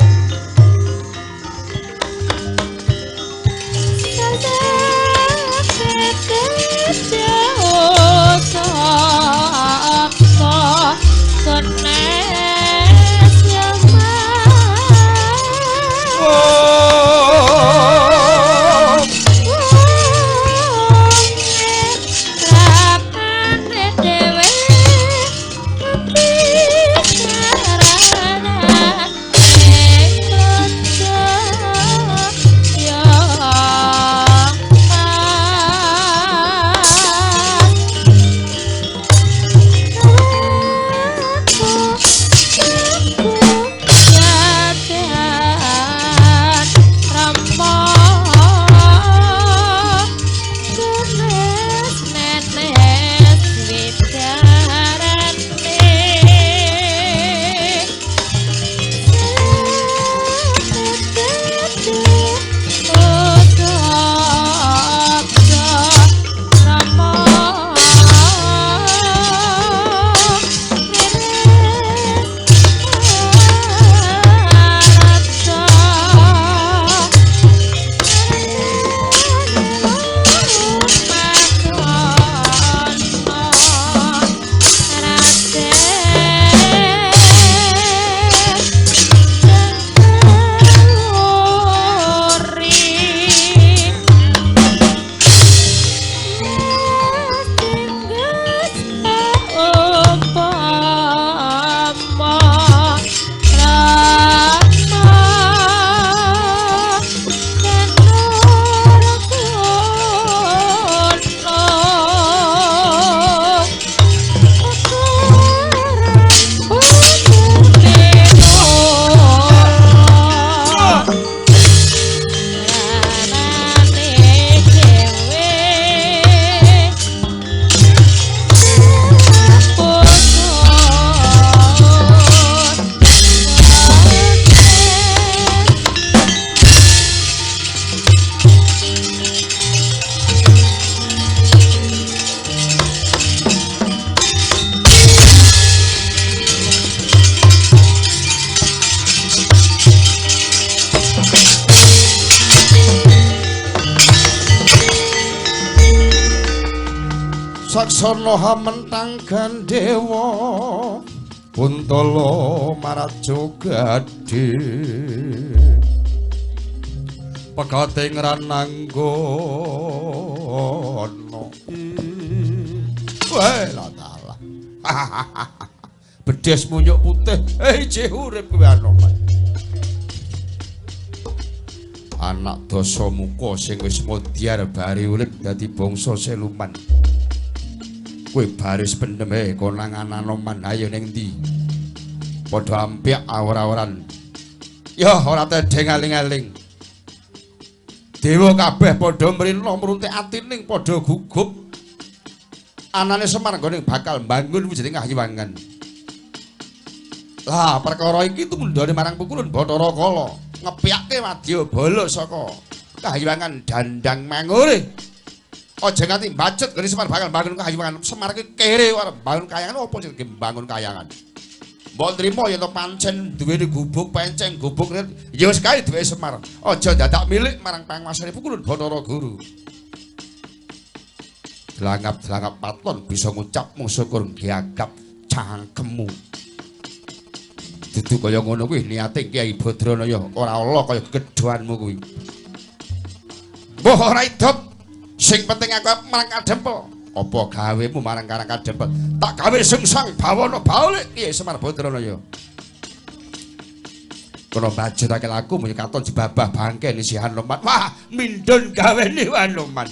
Saksana hamentang gandewa Buntala marajo gadhe pegate ngrananggono. Weh la dalah. Bedes munyuk putih, jeh urip kowe Anoman. Anak Dasamuka sing wis modyar bari urip dadi bangsa siluman. Kowe baris pendem konangan Anoman ayo ning ndi? Padha ampyak awor-aworan. Ya ora tedheng aling-aling. Dewa kabeh padha mrina mruntik atining padha gugup. Anane Semar nggone bakal mbangun wujuding kahyangan. Lah perkara iki tumundhane marang pukulun Bathara Kala ngepyake wadya bala saka kahyangan Dandang Mangure. Aja nganti mbacut gone Semar bakal mbangun kahyangan. Semar iki kere arep mbangun kayangan apa sing mbangun kayangan. Mbok nrimo yen to pancen duweni gubuk penceng gubuk ya wis kae duwe Semar. Aja dadak milik marang panguwasane pukulun Bathara Guru. Delangap-delangap paton bisa ngucap mung syukur giagap cangkemmu. Dudu kaya ngono kuwi niate Kyai Badranaya ora ala kaya gedhoanmu kuwi. Mbah ora idop. Sing penting aku marang kadempel. Apa gawemu marang karang kadempel? Tak gawe sungsang bawana balik Kyai Semar Badranaya. Kono bajurake laku muni katon jebabah bangke si Hanoman. Wah, mindun gawene Hanoman.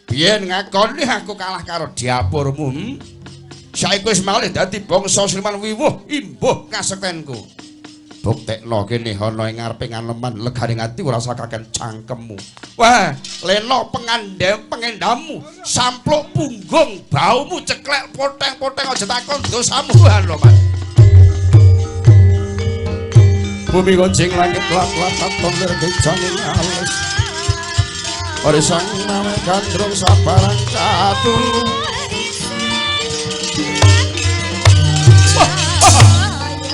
Biyen ngakoni aku kalah karo diapurmu. Saiki wis malih dadi bangsa siluman wiwuh imbuh kasektenku. Buktekno kene ana ing ngarepe Anoman legane ati ora sakaken cangkemmu. Wah, leno pengendamu, sampluk punggung baumu ceklek poteng-poteng aja takon dosamu Anoman. Bumi gonjing langit lap-lap katon lir kejange alis. Orisang nawe gandrung sabarang katulu.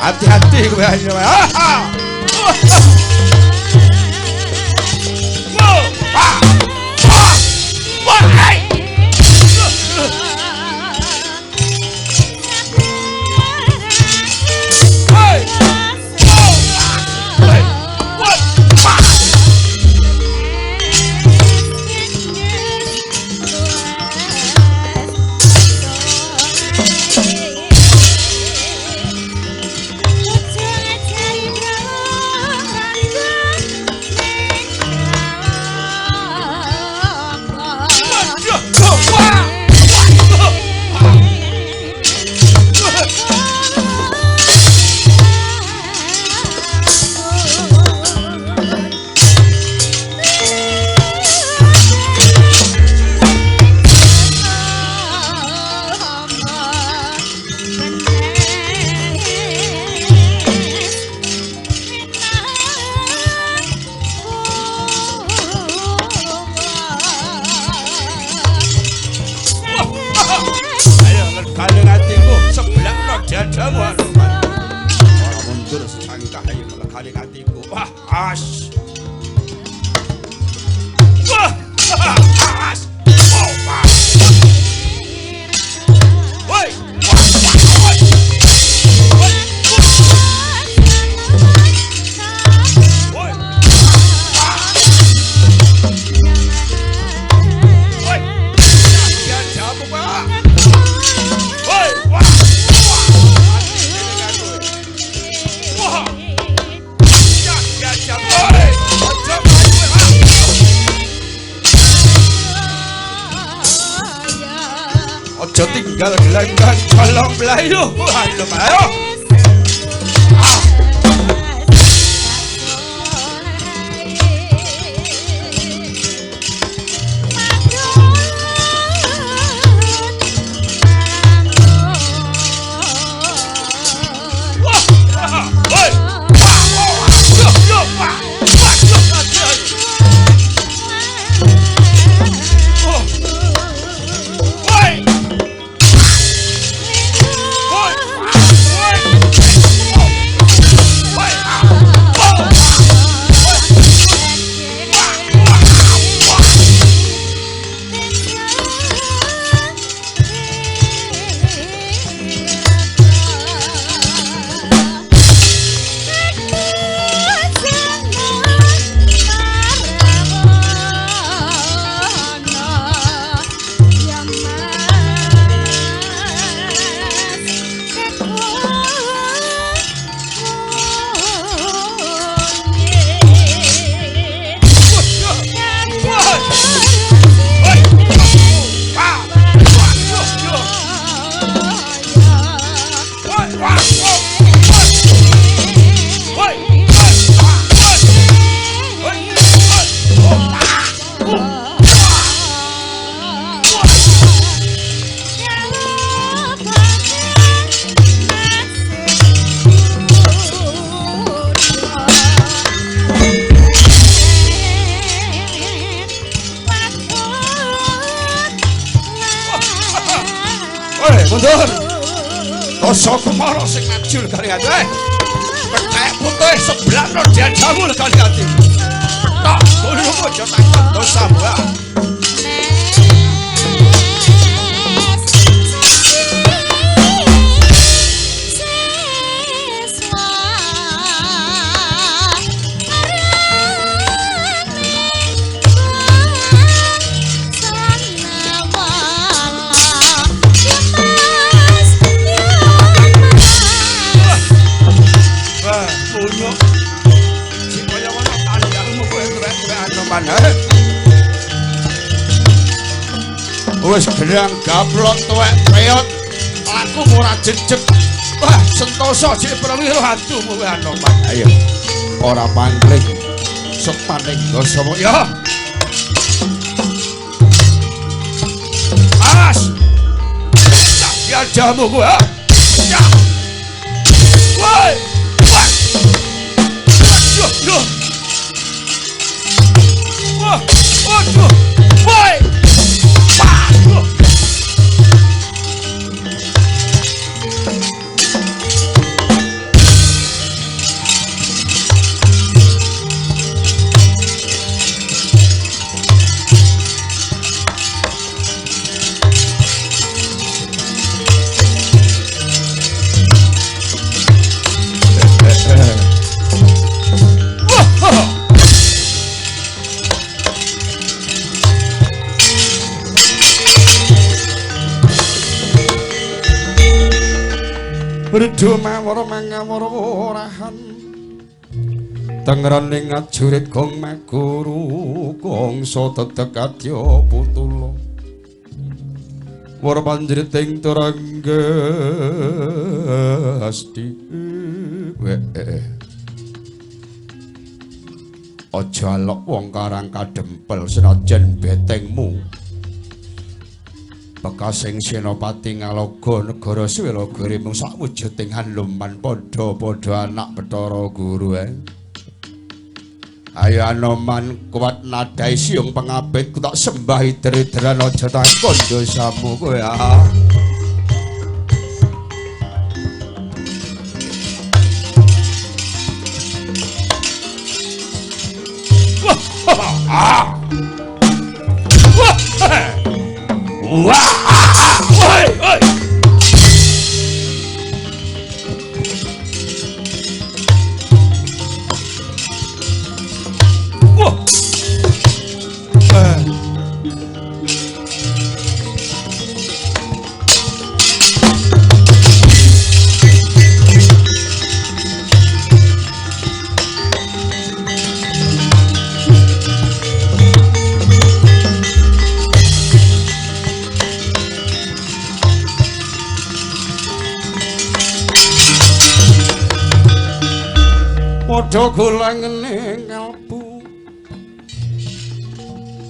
Hati-hati kowe ayo. Tinggal gelanggang colong melayu, ayo ayo. Mundur. Rasa kumara sing maju kali ati. Pethek putih sebelah no diajamu kali ati. Pethok gulu aja takon dosa mbak. Wis gerang gaplok tuwek peyot laku ora jejeg. Wah, sentosa jek prawira hantumu kowe Anoman. Ayo. Ora pangling. Sepaning dosa ya. As. Ya jamu kowe. Ya. Woi. Wah. Aduh. Wah, aduh. Dumawara mangawara warahan tengrane ngajurit gong maguru kangsa teteg adya putula wara panjriting turangga asti aja alok wong karang kadempel senajan betengmu bekasing senopati Ngaloga negara Swelaga mung sakwujuding Hanuman padha-padha anak Bathara Guru. Ayo Anoman kuat nadai siung pengabit ku tak sembah ider-ideran aja takon dosamu kowe ah. Wah! Woi, woi. Wah. Padha golangene kalbu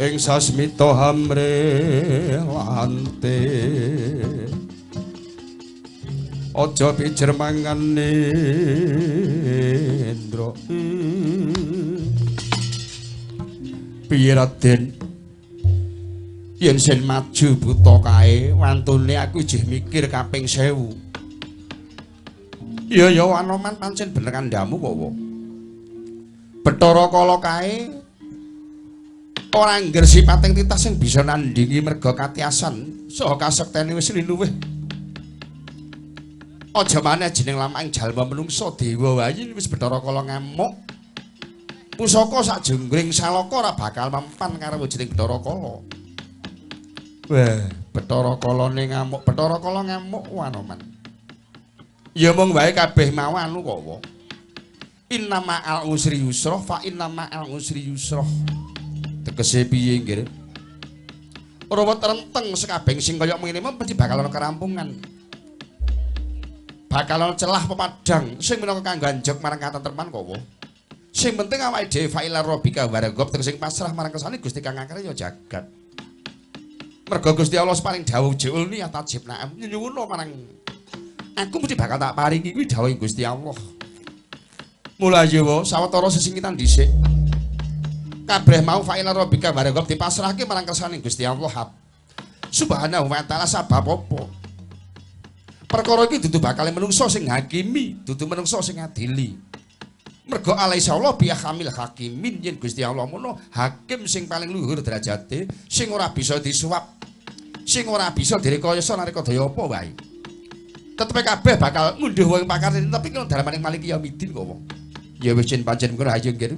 ing sasmita hamre lante aja pijer mangan indra piye Raden yen sen maju buta kae wantune aku ijih mikir kaping 1000. Iya ya Anoman pancen bener kandhamu kok wae. Bathara Kala kae ora angger sipating titah sing bisa nandhingi merga katiasan saha kasektene wis linuwih. Aja maneh jeneng lamaking jalma menungsa dewa wae wis Bathara Kala ngamuk. Pusaka sak jenggring salaka ora bakal mempan karo wujuding Bathara Kala. Wah, Bathara Kalane ngamuk, Bathara Kala ngamuk Anoman. Ya mung wae kabeh mau anu kok wae. Inna ma'al usri yusra fa inna ma'al usri yusra. Tegese piye nggih? Ora renteng sekabeh sing kaya ngene mesti bakal ana kerampungan. Bakal ana celah pepadang sing minangka kanggo anjog marang katentreman kok wae. Sing penting awake dhewe fa ila rabbika warghab sing pasrah marang kersane Gusti kang ngakarya jagat. Mergo Gusti Allah paring dawuh jeulni atajib na'am nyuwuna marang aku mesti bakal tak paringi kuwi dawuhe Gusti Allah. Mula yewa sawetara sesingitan dhisik. Kabeh mau fa ila rabbika warghab dipasrahke marang kersane Gusti Allah Subhanahu wa taala sabab apa? Perkara iki dudu bakal menungso sing hakimi, dudu menungso sing ngadili. Mergo alaisa Allah bi hamil hakimin yen Gusti Allah mono hakim sing paling luhur derajate, sing ora bisa disuap, sing ora bisa direkayasa nalika daya apa wae. Tetepe kabeh bakal ngunduh wong pakar tapi kena dalemaning Maliki Yaumidin kok wong. Ya wis yen pancen ngono ayo nggih.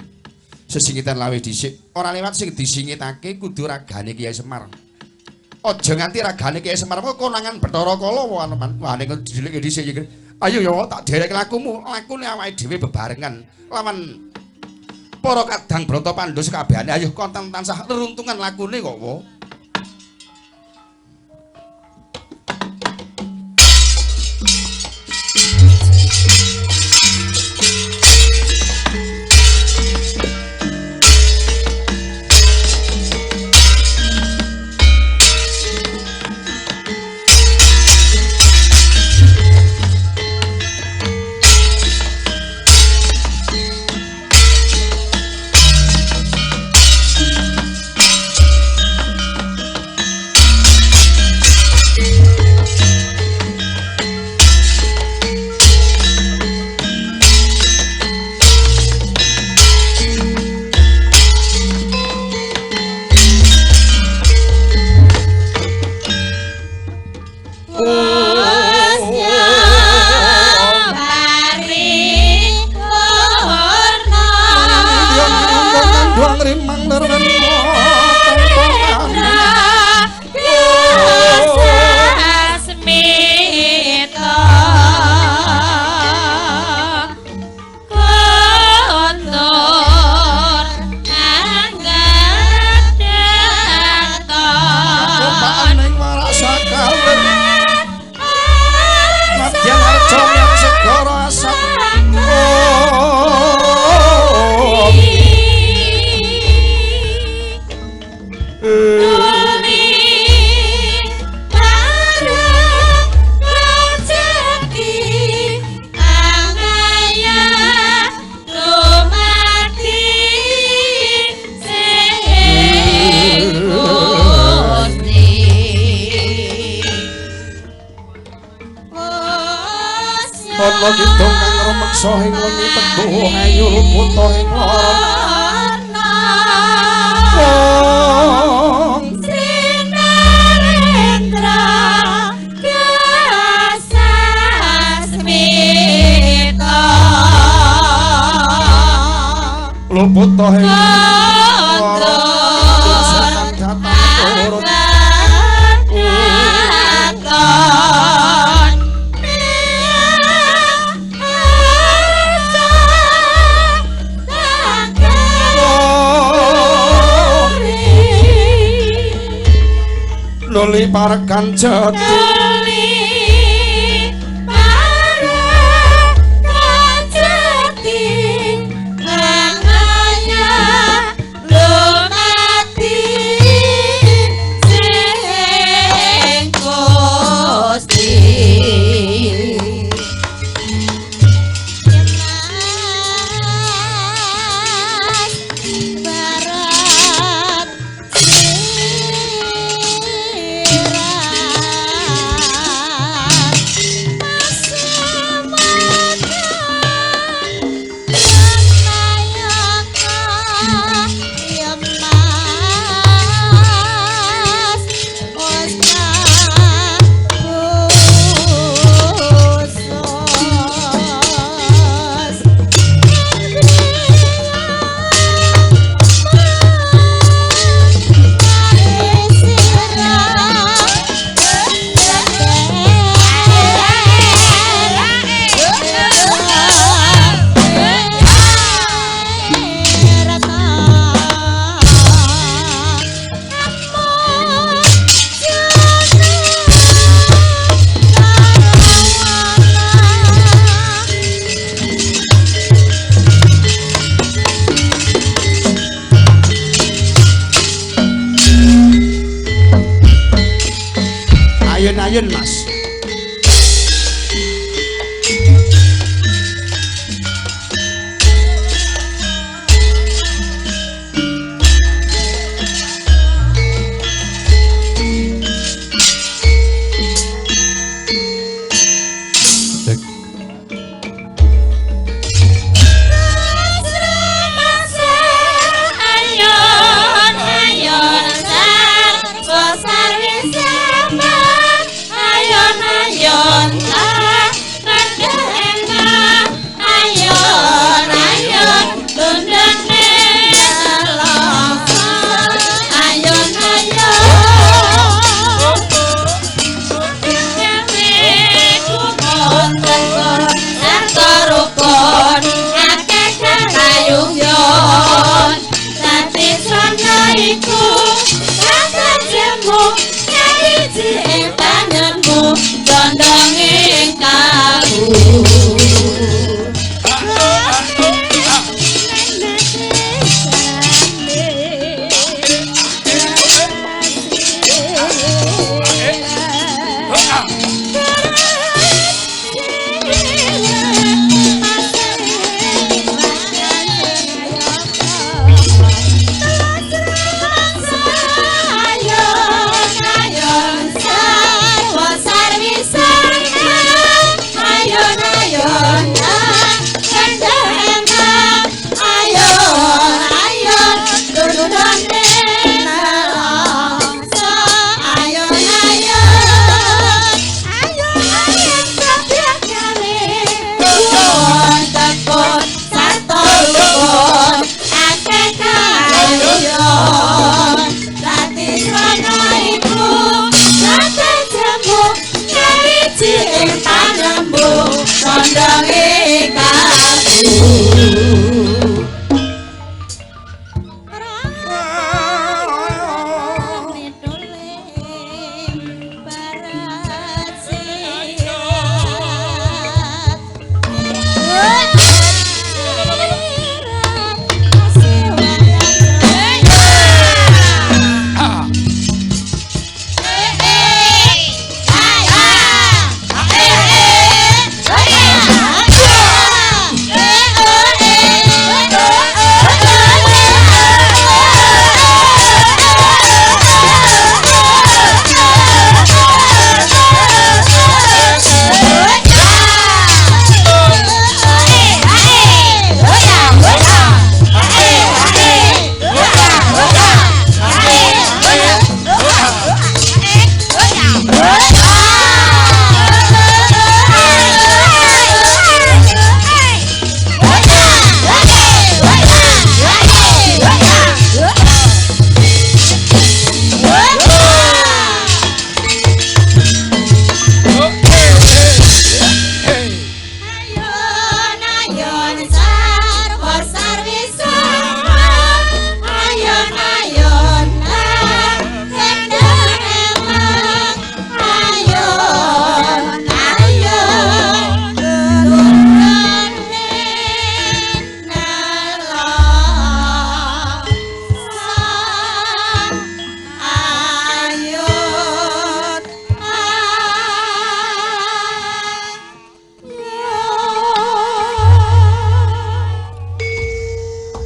Sesingitan lawe dhisik, ora lewat sing disingitake kudu ragane Kyai Semar. Aja nganti ragane Kyai Semar kok konangan Bathara Kala wae Anoman. Wah nek dhisik dhisik iki. Ayo ya tak derek lakumu, lakune awake dhewe bebarengan lawan para kadang Brata Pandhu sekabehane ayo konten tansah reruntungan lakune kok wae. Sasmita. Ana kidung kang rumeksa ing wengi teguh ayu luput ing lara. Sri Narendra Dasasmita luput ing lara. Nuli parekan jati, nuli parekan jati, mangaya lumati sing Gusti. Ayun-ayun Mas. Ayo,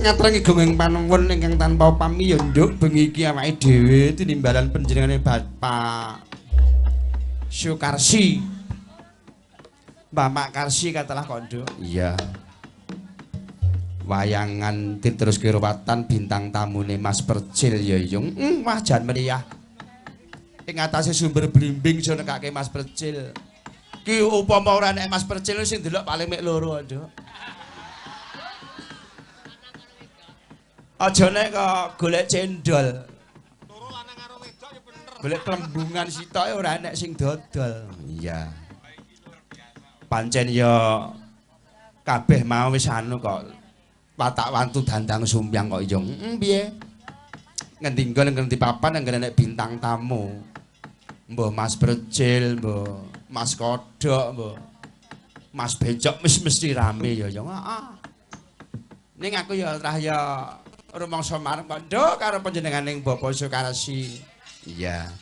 Ngatrangi gongeng panuwun ingkang tanpa upami ya nduk bengi iki awake dhewe tinimbalan panjenengane Bapak Sukarsi. Bapak Karsi katalah kok nduk. Iya. Wayangan diteruske ruwatan bintang tamune Mas Percil ya yung. Wah jan meriah. Ing atase sumber blimbing iso nekake Mas Percil. Ki upama ora nek Mas Percil sing delok paling mek loro nduk. Aja nek kok golek cendol. Loro lanang karo wedok ya bener. Golek plembungan sitoke ora enek sing dodol. Iya. Pancen ya kabeh mau wis anu kok. Watak wantu dandang sumbyang kok iya. Piye? Ngendi nggon ngendi papan anggere nek bintang tamu. Mbah Mas Percil, mbah Mas Kodhok, mbah Mas Becok wis mesti rame ya ya. Heeh. Ning aku ya trah ya rumangsa marem kok nduk karo panjenenganing Bapak Sukarsi. Iya.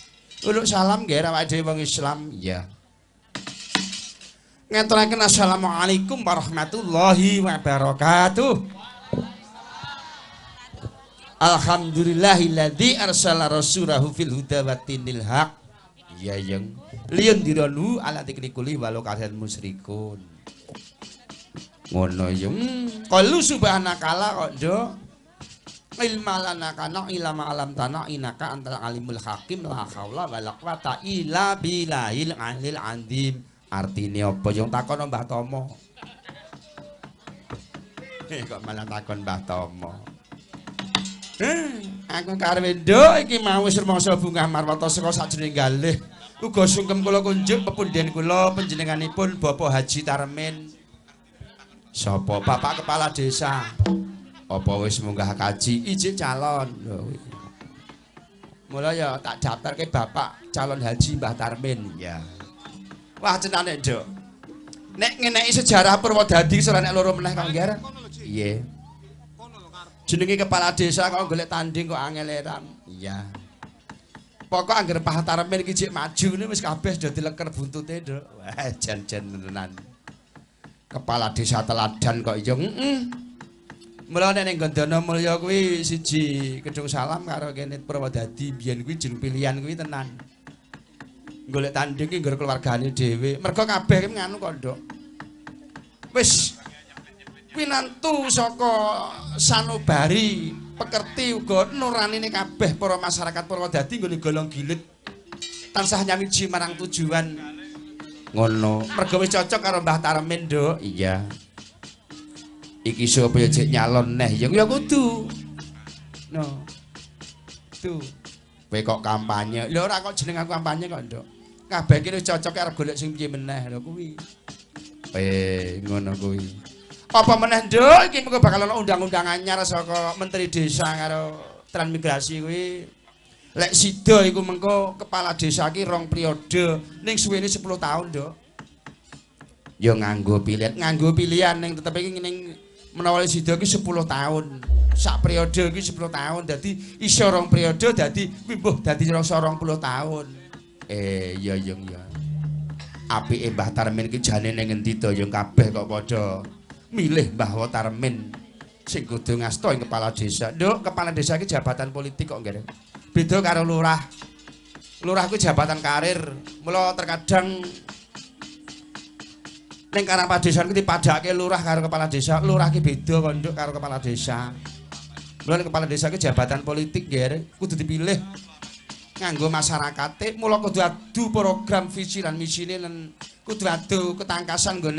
Uluk salam nggih awake dhewe wong Islam. Iya. Ngaturaken assalamualaikum warahmatullahi wabarakatuh. Alhamdulillahilladzi arsala rasulahu fil huda wa dinil haq. Iya yang liyundiranu ala dzikri walau kalian musyrikun. Ngono ya. Qalu subhanakala kok nduk. Ilma lana kana ilama alam tanah inaka antal alimul hakim la haula wala quwata illa billahil alil azim. Artine apa yang takon Mbah Tomo? Kok malah takon Mbah Tomo. Aku karepe nduk iki mau wis rumangsa bungah marwata saka sajroning galih. Uga sungkem kula kunjuk pepundhen kula panjenenganipun Bapak Haji Tarmin. Sapa Bapak Kepala Desa? Apa wis munggah kaji ijik calon. Lho. Mula ya tak daftarke Bapak calon haji Mbah Tarmin. Ya. Wah cenane nduk. Nek ngeneki sejarah Purwodadi ora nek loro meneh kok nggih. Iya. Jenenge kepala desa kok golek tanding kok angeleran. Iya. Pokok angger Pak Tarmin iki jek maju ngene wis kabeh do dileker buntute nduk. Wah jan-jan tenan. Kepala desa teladan kok iya. Heeh. Mula nek ning Gondono Mulya kuwi siji Kedung Salam karo kene Purwodadi biyen kuwi jeneng pilihan kuwi tenan. Golek tanding ki nggo keluargane dhewe. Mergo kabeh ki nganu kok nduk. Wis winantu saka sanubari pekerti uga nuranine kabeh para masyarakat Purwodadi nggone golong gilit tansah nyawiji marang tujuan. Ngono. Mergo wis cocok karo Mbah Tarmin, Nduk. Iya. Iki sapa ya jek nyalon neh ya ya kudu. No. Tuh. Kowe kok kampanye. Lho ora kok jeneng aku kampanye kok, Nduk. Kabeh iki wis cocok arep golek sing piye meneh lho kuwi. Ngono kuwi. Apa meneh, Nduk? Iki mengko bakal ana undang-undang anyar saka Menteri Desa karo Transmigrasi kuwi. Lek sida iku mengko kepala desa iki 2 periode ning suwene 10 tahun, Nduk. Ya nganggo pilihan ning tetep iki ning menawa sida iki 10 tahun. Sak periode iki 10 tahun dadi iso 2 periode dadi mbuh dadi 20 tahun. Iya iya ya. Apike Mbah Tarmin iki jane ning ngendi to ya kabeh kok padha milih Mbah Tarmin sing kudu ngasta ing kepala desa. Nduk, kepala desa iki jabatan politik kok nggih. Beda karo lurah. Lurah kuwi jabatan karir. Mula terkadang ning karang padesan kuwi dipadhake lurah karo kepala desa. Lurah ki beda kok nduk karo kepala desa. Mula kepala desa ki jabatan politik nggih, kudu dipilih nganggo masyarakate. Mula kudu adu program visi lan misine lan kudu adu ketangkasan nggo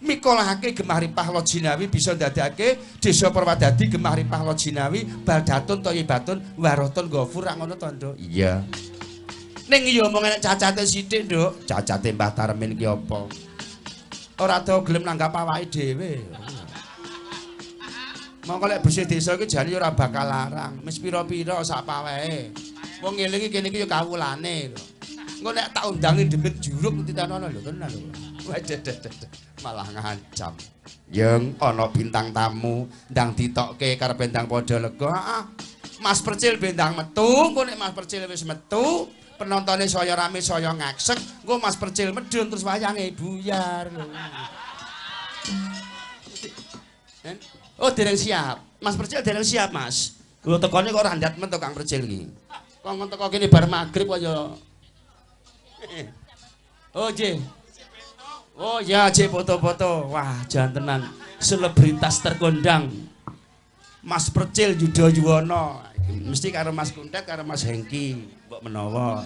mikolahake Gemah Ripah Lojinawi bisa ndadekake Desa Purwodadi Gemah Ripah Lojinawi baldatun thayyibatun warotun ghafur ngono to nduk. Iya. Ning iya omong enek cacate sithik nduk. Cacate Mbah Tarmin ki apa? Ora tau gelem nanggap awake dhewe. Mongko lek bersih desa iki jane ora bakal larang. Wis pira-pira sak pawehe. Wong ngelingi kene iki ya kawulane lho. Engko nek tak undangi demit juruk titenono lho tenan lho. Wah malah ngancam. Yang ana bintang tamu ndang ditokke karepe ndang padha lega. Heeh. Mas Percil bendang metu, engko nek Mas Percil wis metu, penontone saya rame saya ngaksek, engko Mas Percil medhun terus wayange buyar lho. Oh dereng siap. Mas Percil dereng siap, Mas. Lho tekone kok ora ndat men to Kang Percil iki. Kok teko kene bar magrib kok ya. Oh, nggih. Oh ya, cek foto-foto. Wah, jan tenan. Selebritas terkondang. Mas Percil Yudha Yuwono. Mesti karo Mas Kuntet karo Mas Hengki, mbok menawa.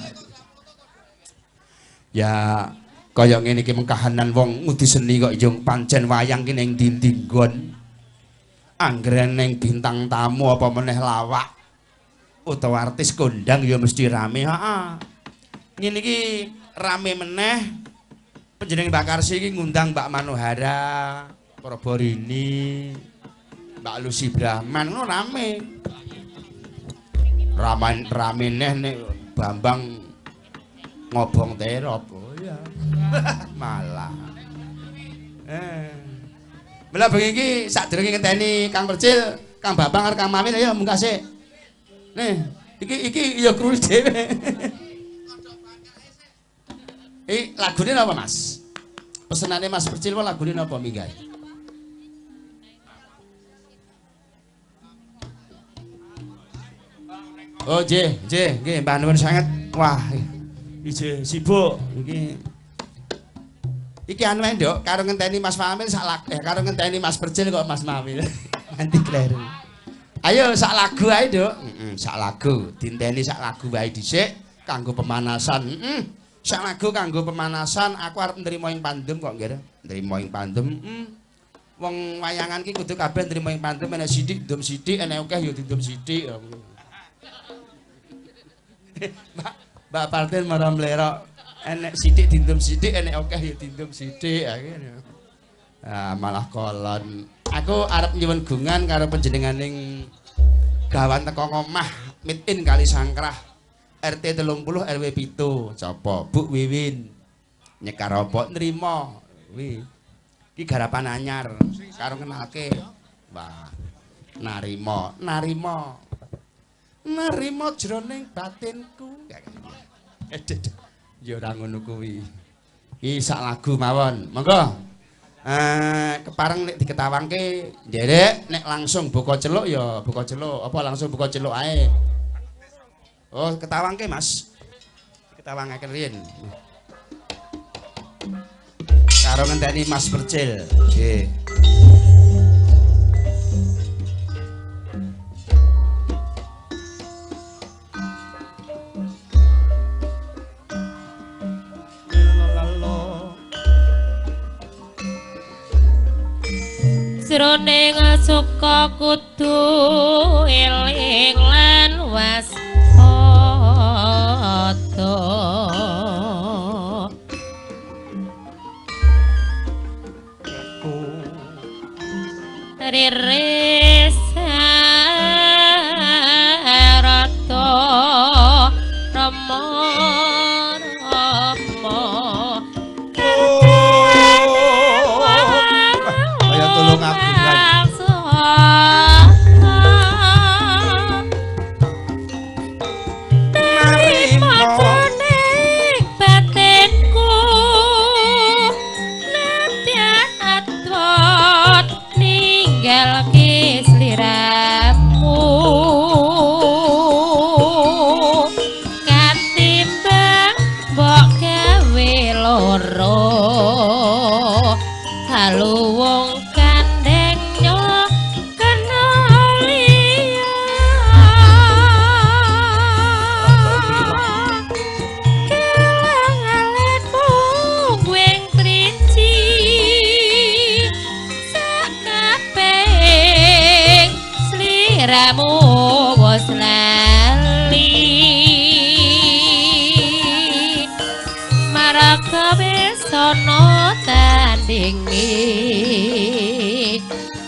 Ya, kaya ngene iki mengkahanan wong ngudi seni kok yo pancen wayang ki ning ndi-ndi nggon. Anggere ning bintang tamu apa meneh lawak utawa artis kondang ya mesti rame. Heeh. Ngene iki rame meneh panjenengan Mbak Karsi iki ngundang Mbak Manohara, Proborini, Mbak Lucy Brahman ngono rame. Ramen rame neh nek Bambang ngobong terop. Oh iya. Malah. Mula bengi iki sadurunge ngenteni Kang Percil, Kang Bambang karo Kang Mamin ayo munggah sik. Nih, iki ya kru dhewe. Lagune napa, Mas? Pesenane Mas Percil wae lagune napa minggahe? Oh, nggih, nggih, nggih, mbah nuwun sanget. Wah, ije sibuk iki. Iki anu ae, Nduk, karo ngenteni Mas Mamil sak lagu, karo ngenteni Mas Percil kok Mas Mamil. Nanti kleru. Ayo sak lagu ae, Nduk. Heeh, sak lagu. Dinteni sak lagu wae dhisik kanggo pemanasan. Heeh. Sak lagu kanggo pemanasan, aku arep nrimo ing pandem kok, nggih. Nrimo ing pandem. Heeh. Wong wayangan ki kudu kabeh nrimo ing pandem, enek sithik ndum sithik, enek akeh ya dindum sithik. Mbak Partin marah mlerok. Enek sithik dindum sithik, enek akeh ya dindum sithik. Ah, malah kolon. Aku arep nyuwun gungan karo panjenenganing gawan teko ngomah mitin kali sangkrah RT 30 RW 7. Sapa? Bu Wiwin. Nyekar apa nrimo. Kuwi. Iki garapan anyar karo kenalke. Wah. Narimo, narimo. Narimo jroning batinku. Ya ora ngono kuwi. Iki sak lagu mawon. Monggo. Kepareng nek diketawangke nderek nek langsung buka celuk ya buka celuk, apa langsung buka celuk ae. Oh, ketawangke Mas. Ketawangake riyin. Karo ngenteni Mas Percil. Nggih. Jroning suka kudu eling lan waspada. Riris rata rama rama kaya tulung agungan.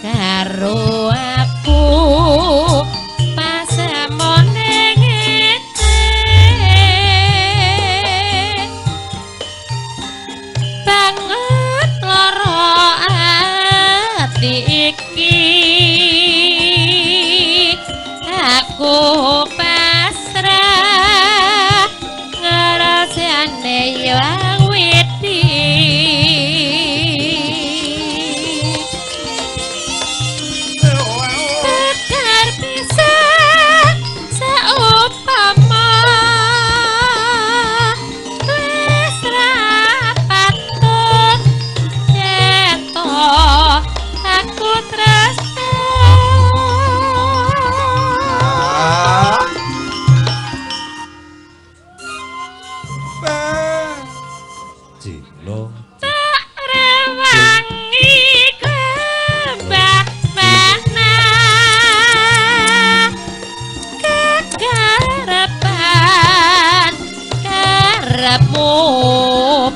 Karo aku pasemone ngene banget lara ati iki aku pasrah ngrasane yang widi.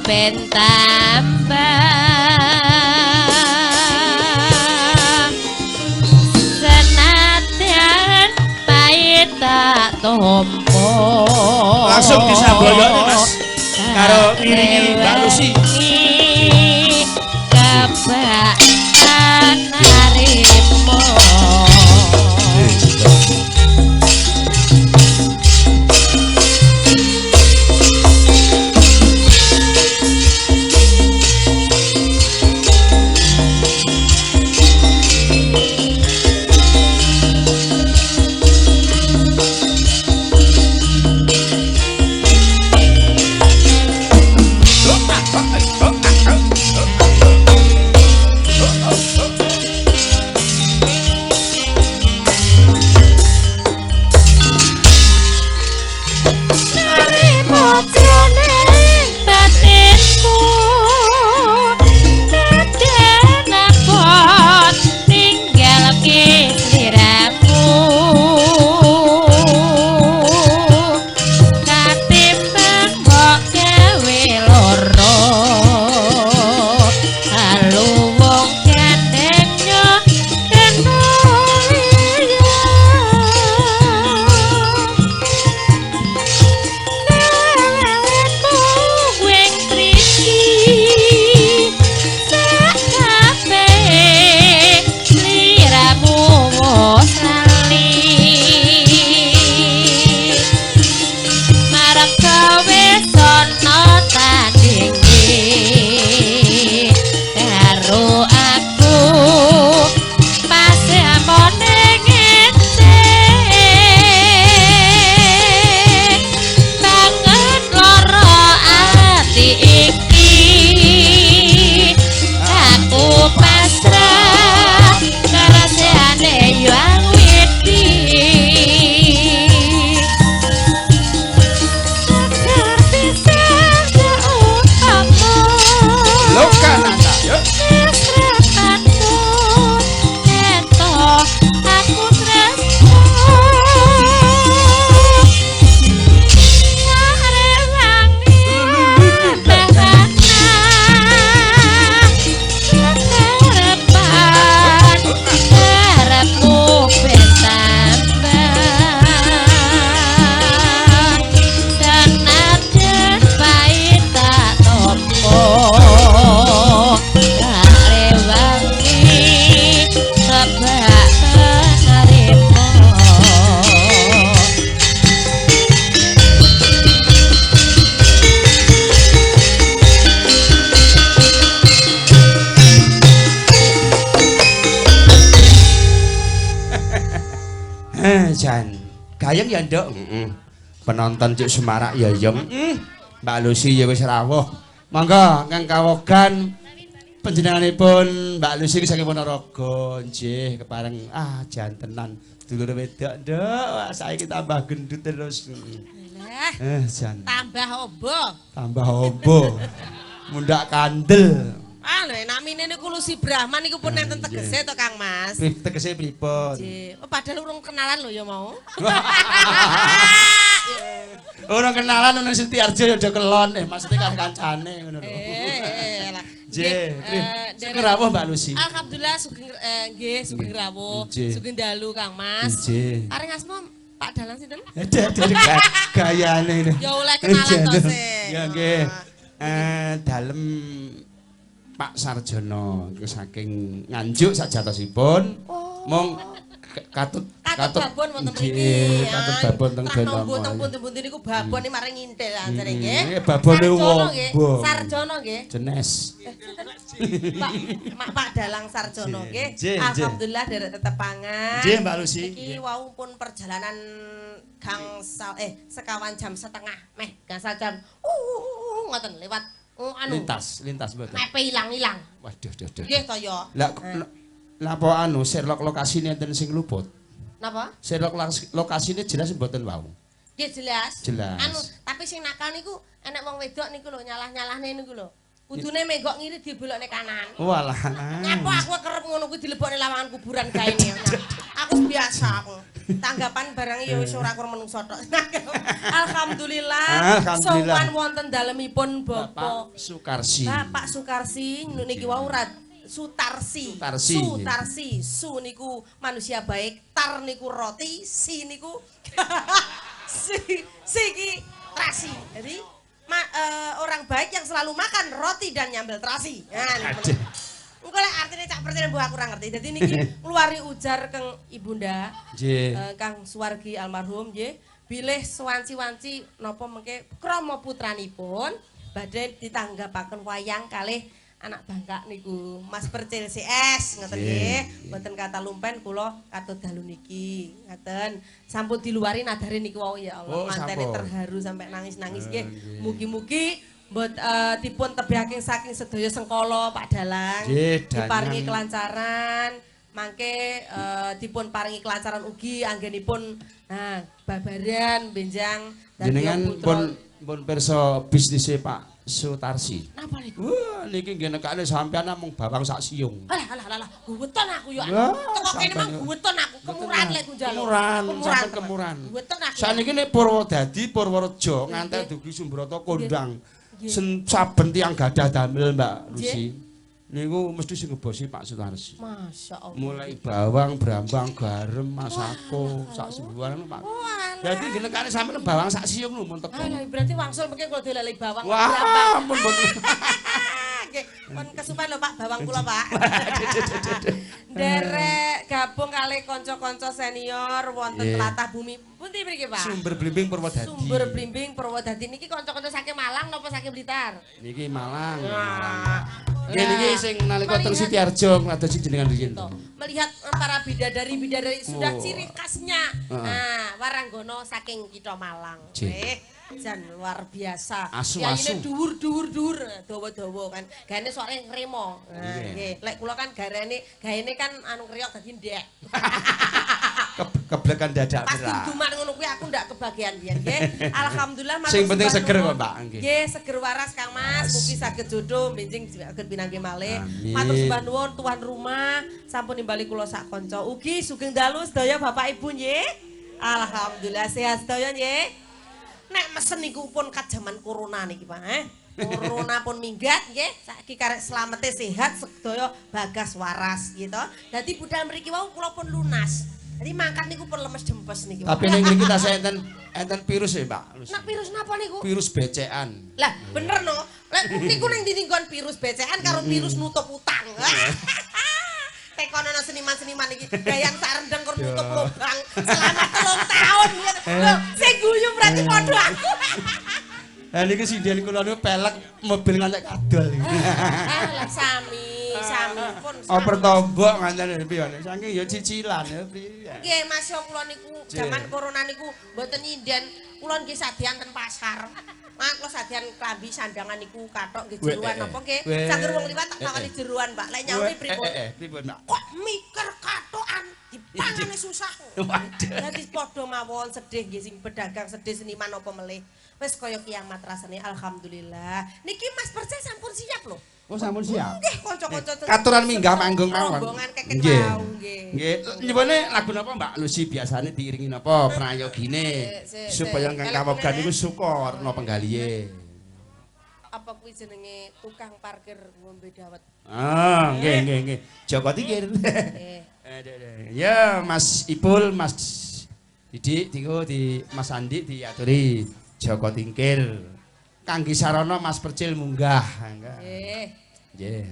ben tambah senadyan pahit tak tompo. Langsung disamboyone Mas karo ngiringi Mbak Lucy. Kebak narimo. Jan, gayeng ya nduk. Heeh. Penonton cuk semarak ya ya. Mbak Lucy ya wis rawuh. Monggo kang kawogan panjenenganipun Mbak Lucy saking Ponorogo nggih kepareng jan tenan dulur wedok nduk. Saiki tambah gendut terus. Lah. Jan. Tambah ombo. Tambah ombo. Mundak kandel. Ah lho namine niku Lucy Brahman niku pun enten tegese to Kang Mas. Tegese pripun? Nggih. Oh padahal urung kenalan lho ya mau. Urung kenalan nang Setiarjo ya udah kelon. Maksudnya kan kancane ngono lho. Nggih. Sugeng rawuh Mbak Lucy. Alhamdulillah sugeng nggih sugeng rawuh. Sugeng dalu Kang Mas. Nggih. Paring asma Pak Dalang sinten? Gayane. Ya oleh kenalan to sih. Ya nggih. Dalem Pak Sarjono iku saking Nganjuk sajatosipun. Mong katut katut babon wonten mriki. Katut babon teng Benomo. Teng pundi-pundi niku babon iki maring ngintil anjere nggih. Babone wong. Sarjono nggih. Jenes. Pak Pak Dalang Sarjono nggih. Alhamdulillah derek tetepangan. Nggih Mbak Lucy. Iki wau pun perjalanan gangsal sekawan jam setengah meh gangsal jam. Ngoten lewat anu lintas mboten. Mepe ilang-ilang. Waduh duh duh. Nggih to ya. Lah napa anu Sherlock lokasine enten sing luput? Napa? Sherlock lokasine jelas mboten wau. Nggih jelas. Jelas. Anu tapi sing nakal niku enek wong wedok niku lho nyalah-nyalahne niku lho. Kudune menggok ngiri dibelokne kanan. Walah. Nyapa aku kerep ngono kuwi dilebokne lawangan kuburan gaene. Aku biasa aku. Tanggapan barang ya wis ora kur menungso tok. Alhamdulillah. Sowan wonten dalemipun Bapak Sukarsi. Bapak Sukarsi niki wau Sutarsi. Sutarsi. Su niku manusia baik, tar niku roti, si niku si iki terasi. Jadi orang baik yang selalu makan roti dan nyambel terasi. Nah, engko lek artine cak percaya mbuh aku ora ngerti. Dadi niki ngluari ujar keng ibunda. Kang Suwargi almarhum nggih, bilih swanci-wanci napa mengke krama putranipun badhe ditanggapaken wayang kalih anak bangkak niku Mas Percil CS ngoten nggih. Mboten kata lumpen kula katut dalu niki. Ngoten. Sampun diluari nadare niku wau ya Allah. Mantene terharu sampai nangis-nangis nggih. Mugi-mugi mbot dipun tebihake saking sedaya sengkala Pak Dalang. Diparingi kelancaran, mangke dipun paringi kelancaran ugi anggenipun nah babaran benjang jenengan pun pirsa bisnise Pak Sutarsi. Napa niku? Wah, niki nggih nekane sampean namung bawang sak siung. Alah alah alah, guweton aku yo. Teko kene mang guweton aku, kemurahan lek ku njaluk. Kemurahan, sampean kemurahan. Guweton aku. Saniki nek Purwodadi, Purworejo nganti dugi Sumbrata kondang. Saben tiyang gadah damel Mbak Lusi. Niku mesti sing ngebosi Pak Sutarsi. Masya Allah. Mulai bawang, brambang, garam, masako, sak sembuhan Pak. Dadi nggih nekane sampean bawang sak siung lho mun teko. Alah berarti wangsul mengke kula delali bawang brambang. Wah, ampun mboten. Nggih, pun kesupen lho Pak bawang kula Pak. Nderek gabung kalih kanca-kanca senior wonten tlatah bumi. Pundi mriki Pak? Sumber Blimbing Purwodadi. Sumber Blimbing Purwodadi niki kanca-kanca saking Malang napa saking Blitar? Niki Malang. Nggih niki sing nalika teng Sitiarjo ngladosi jenengan riyin. Melihat para bidadari-bidadari sudah ciri khasnya. Nah, waranggono saking kitha Malang. Jan luar biasa. Asu-asu. Yayine dhuwur-dhuwur-dhuwur, dawa-dawa kan. Gaene sore ngremo. Nah, nggih. Lek kula kan garene, gaene kan anu kriyok dadi ndek. Keblekan dadak merah. Pas duman ngono kuwi aku ndak kebagian biyen nggih. Alhamdulillah matur. Sing penting seger kok, Mbak. Nggih, seger waras Kang Mas. Mugi saged jodoh benjing saged pinanggih malih. Matur sembah nuwun tuan rumah sampun nimbali kula sak kanca. Ugi sugeng dalu sedaya Bapak Ibu nggih. Alhamdulillah sehat sedaya nggih. Nek mesen niku pun kat jaman corona niki Pak, Corona pun minggat nggih, saiki karek slamete sehat sedaya bagas waras gitu. Dadi budal mriki wau kula pun lunas. Dadi mangkat niku pun lemes dempes niki. Tapi ning mriki tasih enten virus ya, Pak. Nak virus napa niku? Virus becekan. Lah, bener no. Lek niku ning ndi nggon virus becekan karo virus nutup utang. Tekono seniman-seniman iki gayang sak rendeng kur nutup lubang selama 3 tahun. Lho, sing guyu berarti padha aku. Lah niki sinden kula niku pelek mobil ngantek kadol iki. Ah, lah sami, sami pun. Oper tombok nganten piye saking ya cicilan ya piye. Nggih, Mas yo kula niku jaman corona niku mboten nyinden, kula nggih sadean ten pasar. Mak kula sadean klambi sandangan niku kathok nggih jeruan napa nggih. Sager wong liwat tak tawani jeruan, Pak. Lek nyauri pripun? Pripun, Pak? Kok mikir kathokan dipangane susah. Dadi padha mawon sedih nggih sing pedagang sedih seniman apa melih. Wis kaya kiamat rasane alhamdulillah. Niki Mas Percil sampun siap lho. Oh sampun siap. Nggih kanca-kanca katuran minggah manggung mawon. Rombongan keket wau nggih. Nggih. Nyuwune lagu napa Mbak Lusi biasane diiringi napa prayogine supaya kang kawogan niku suka warna penggalihe. Apa kuwi jenenge tukang parkir ngombe dawet. Ah, nggih nggih nggih. Joko Tingkir. Ya Mas Ipul, Mas Didik diku di Mas Andi diaturi Joko Tingkir. Kangge sarana Mas Percil munggah. Nggih. Nggih.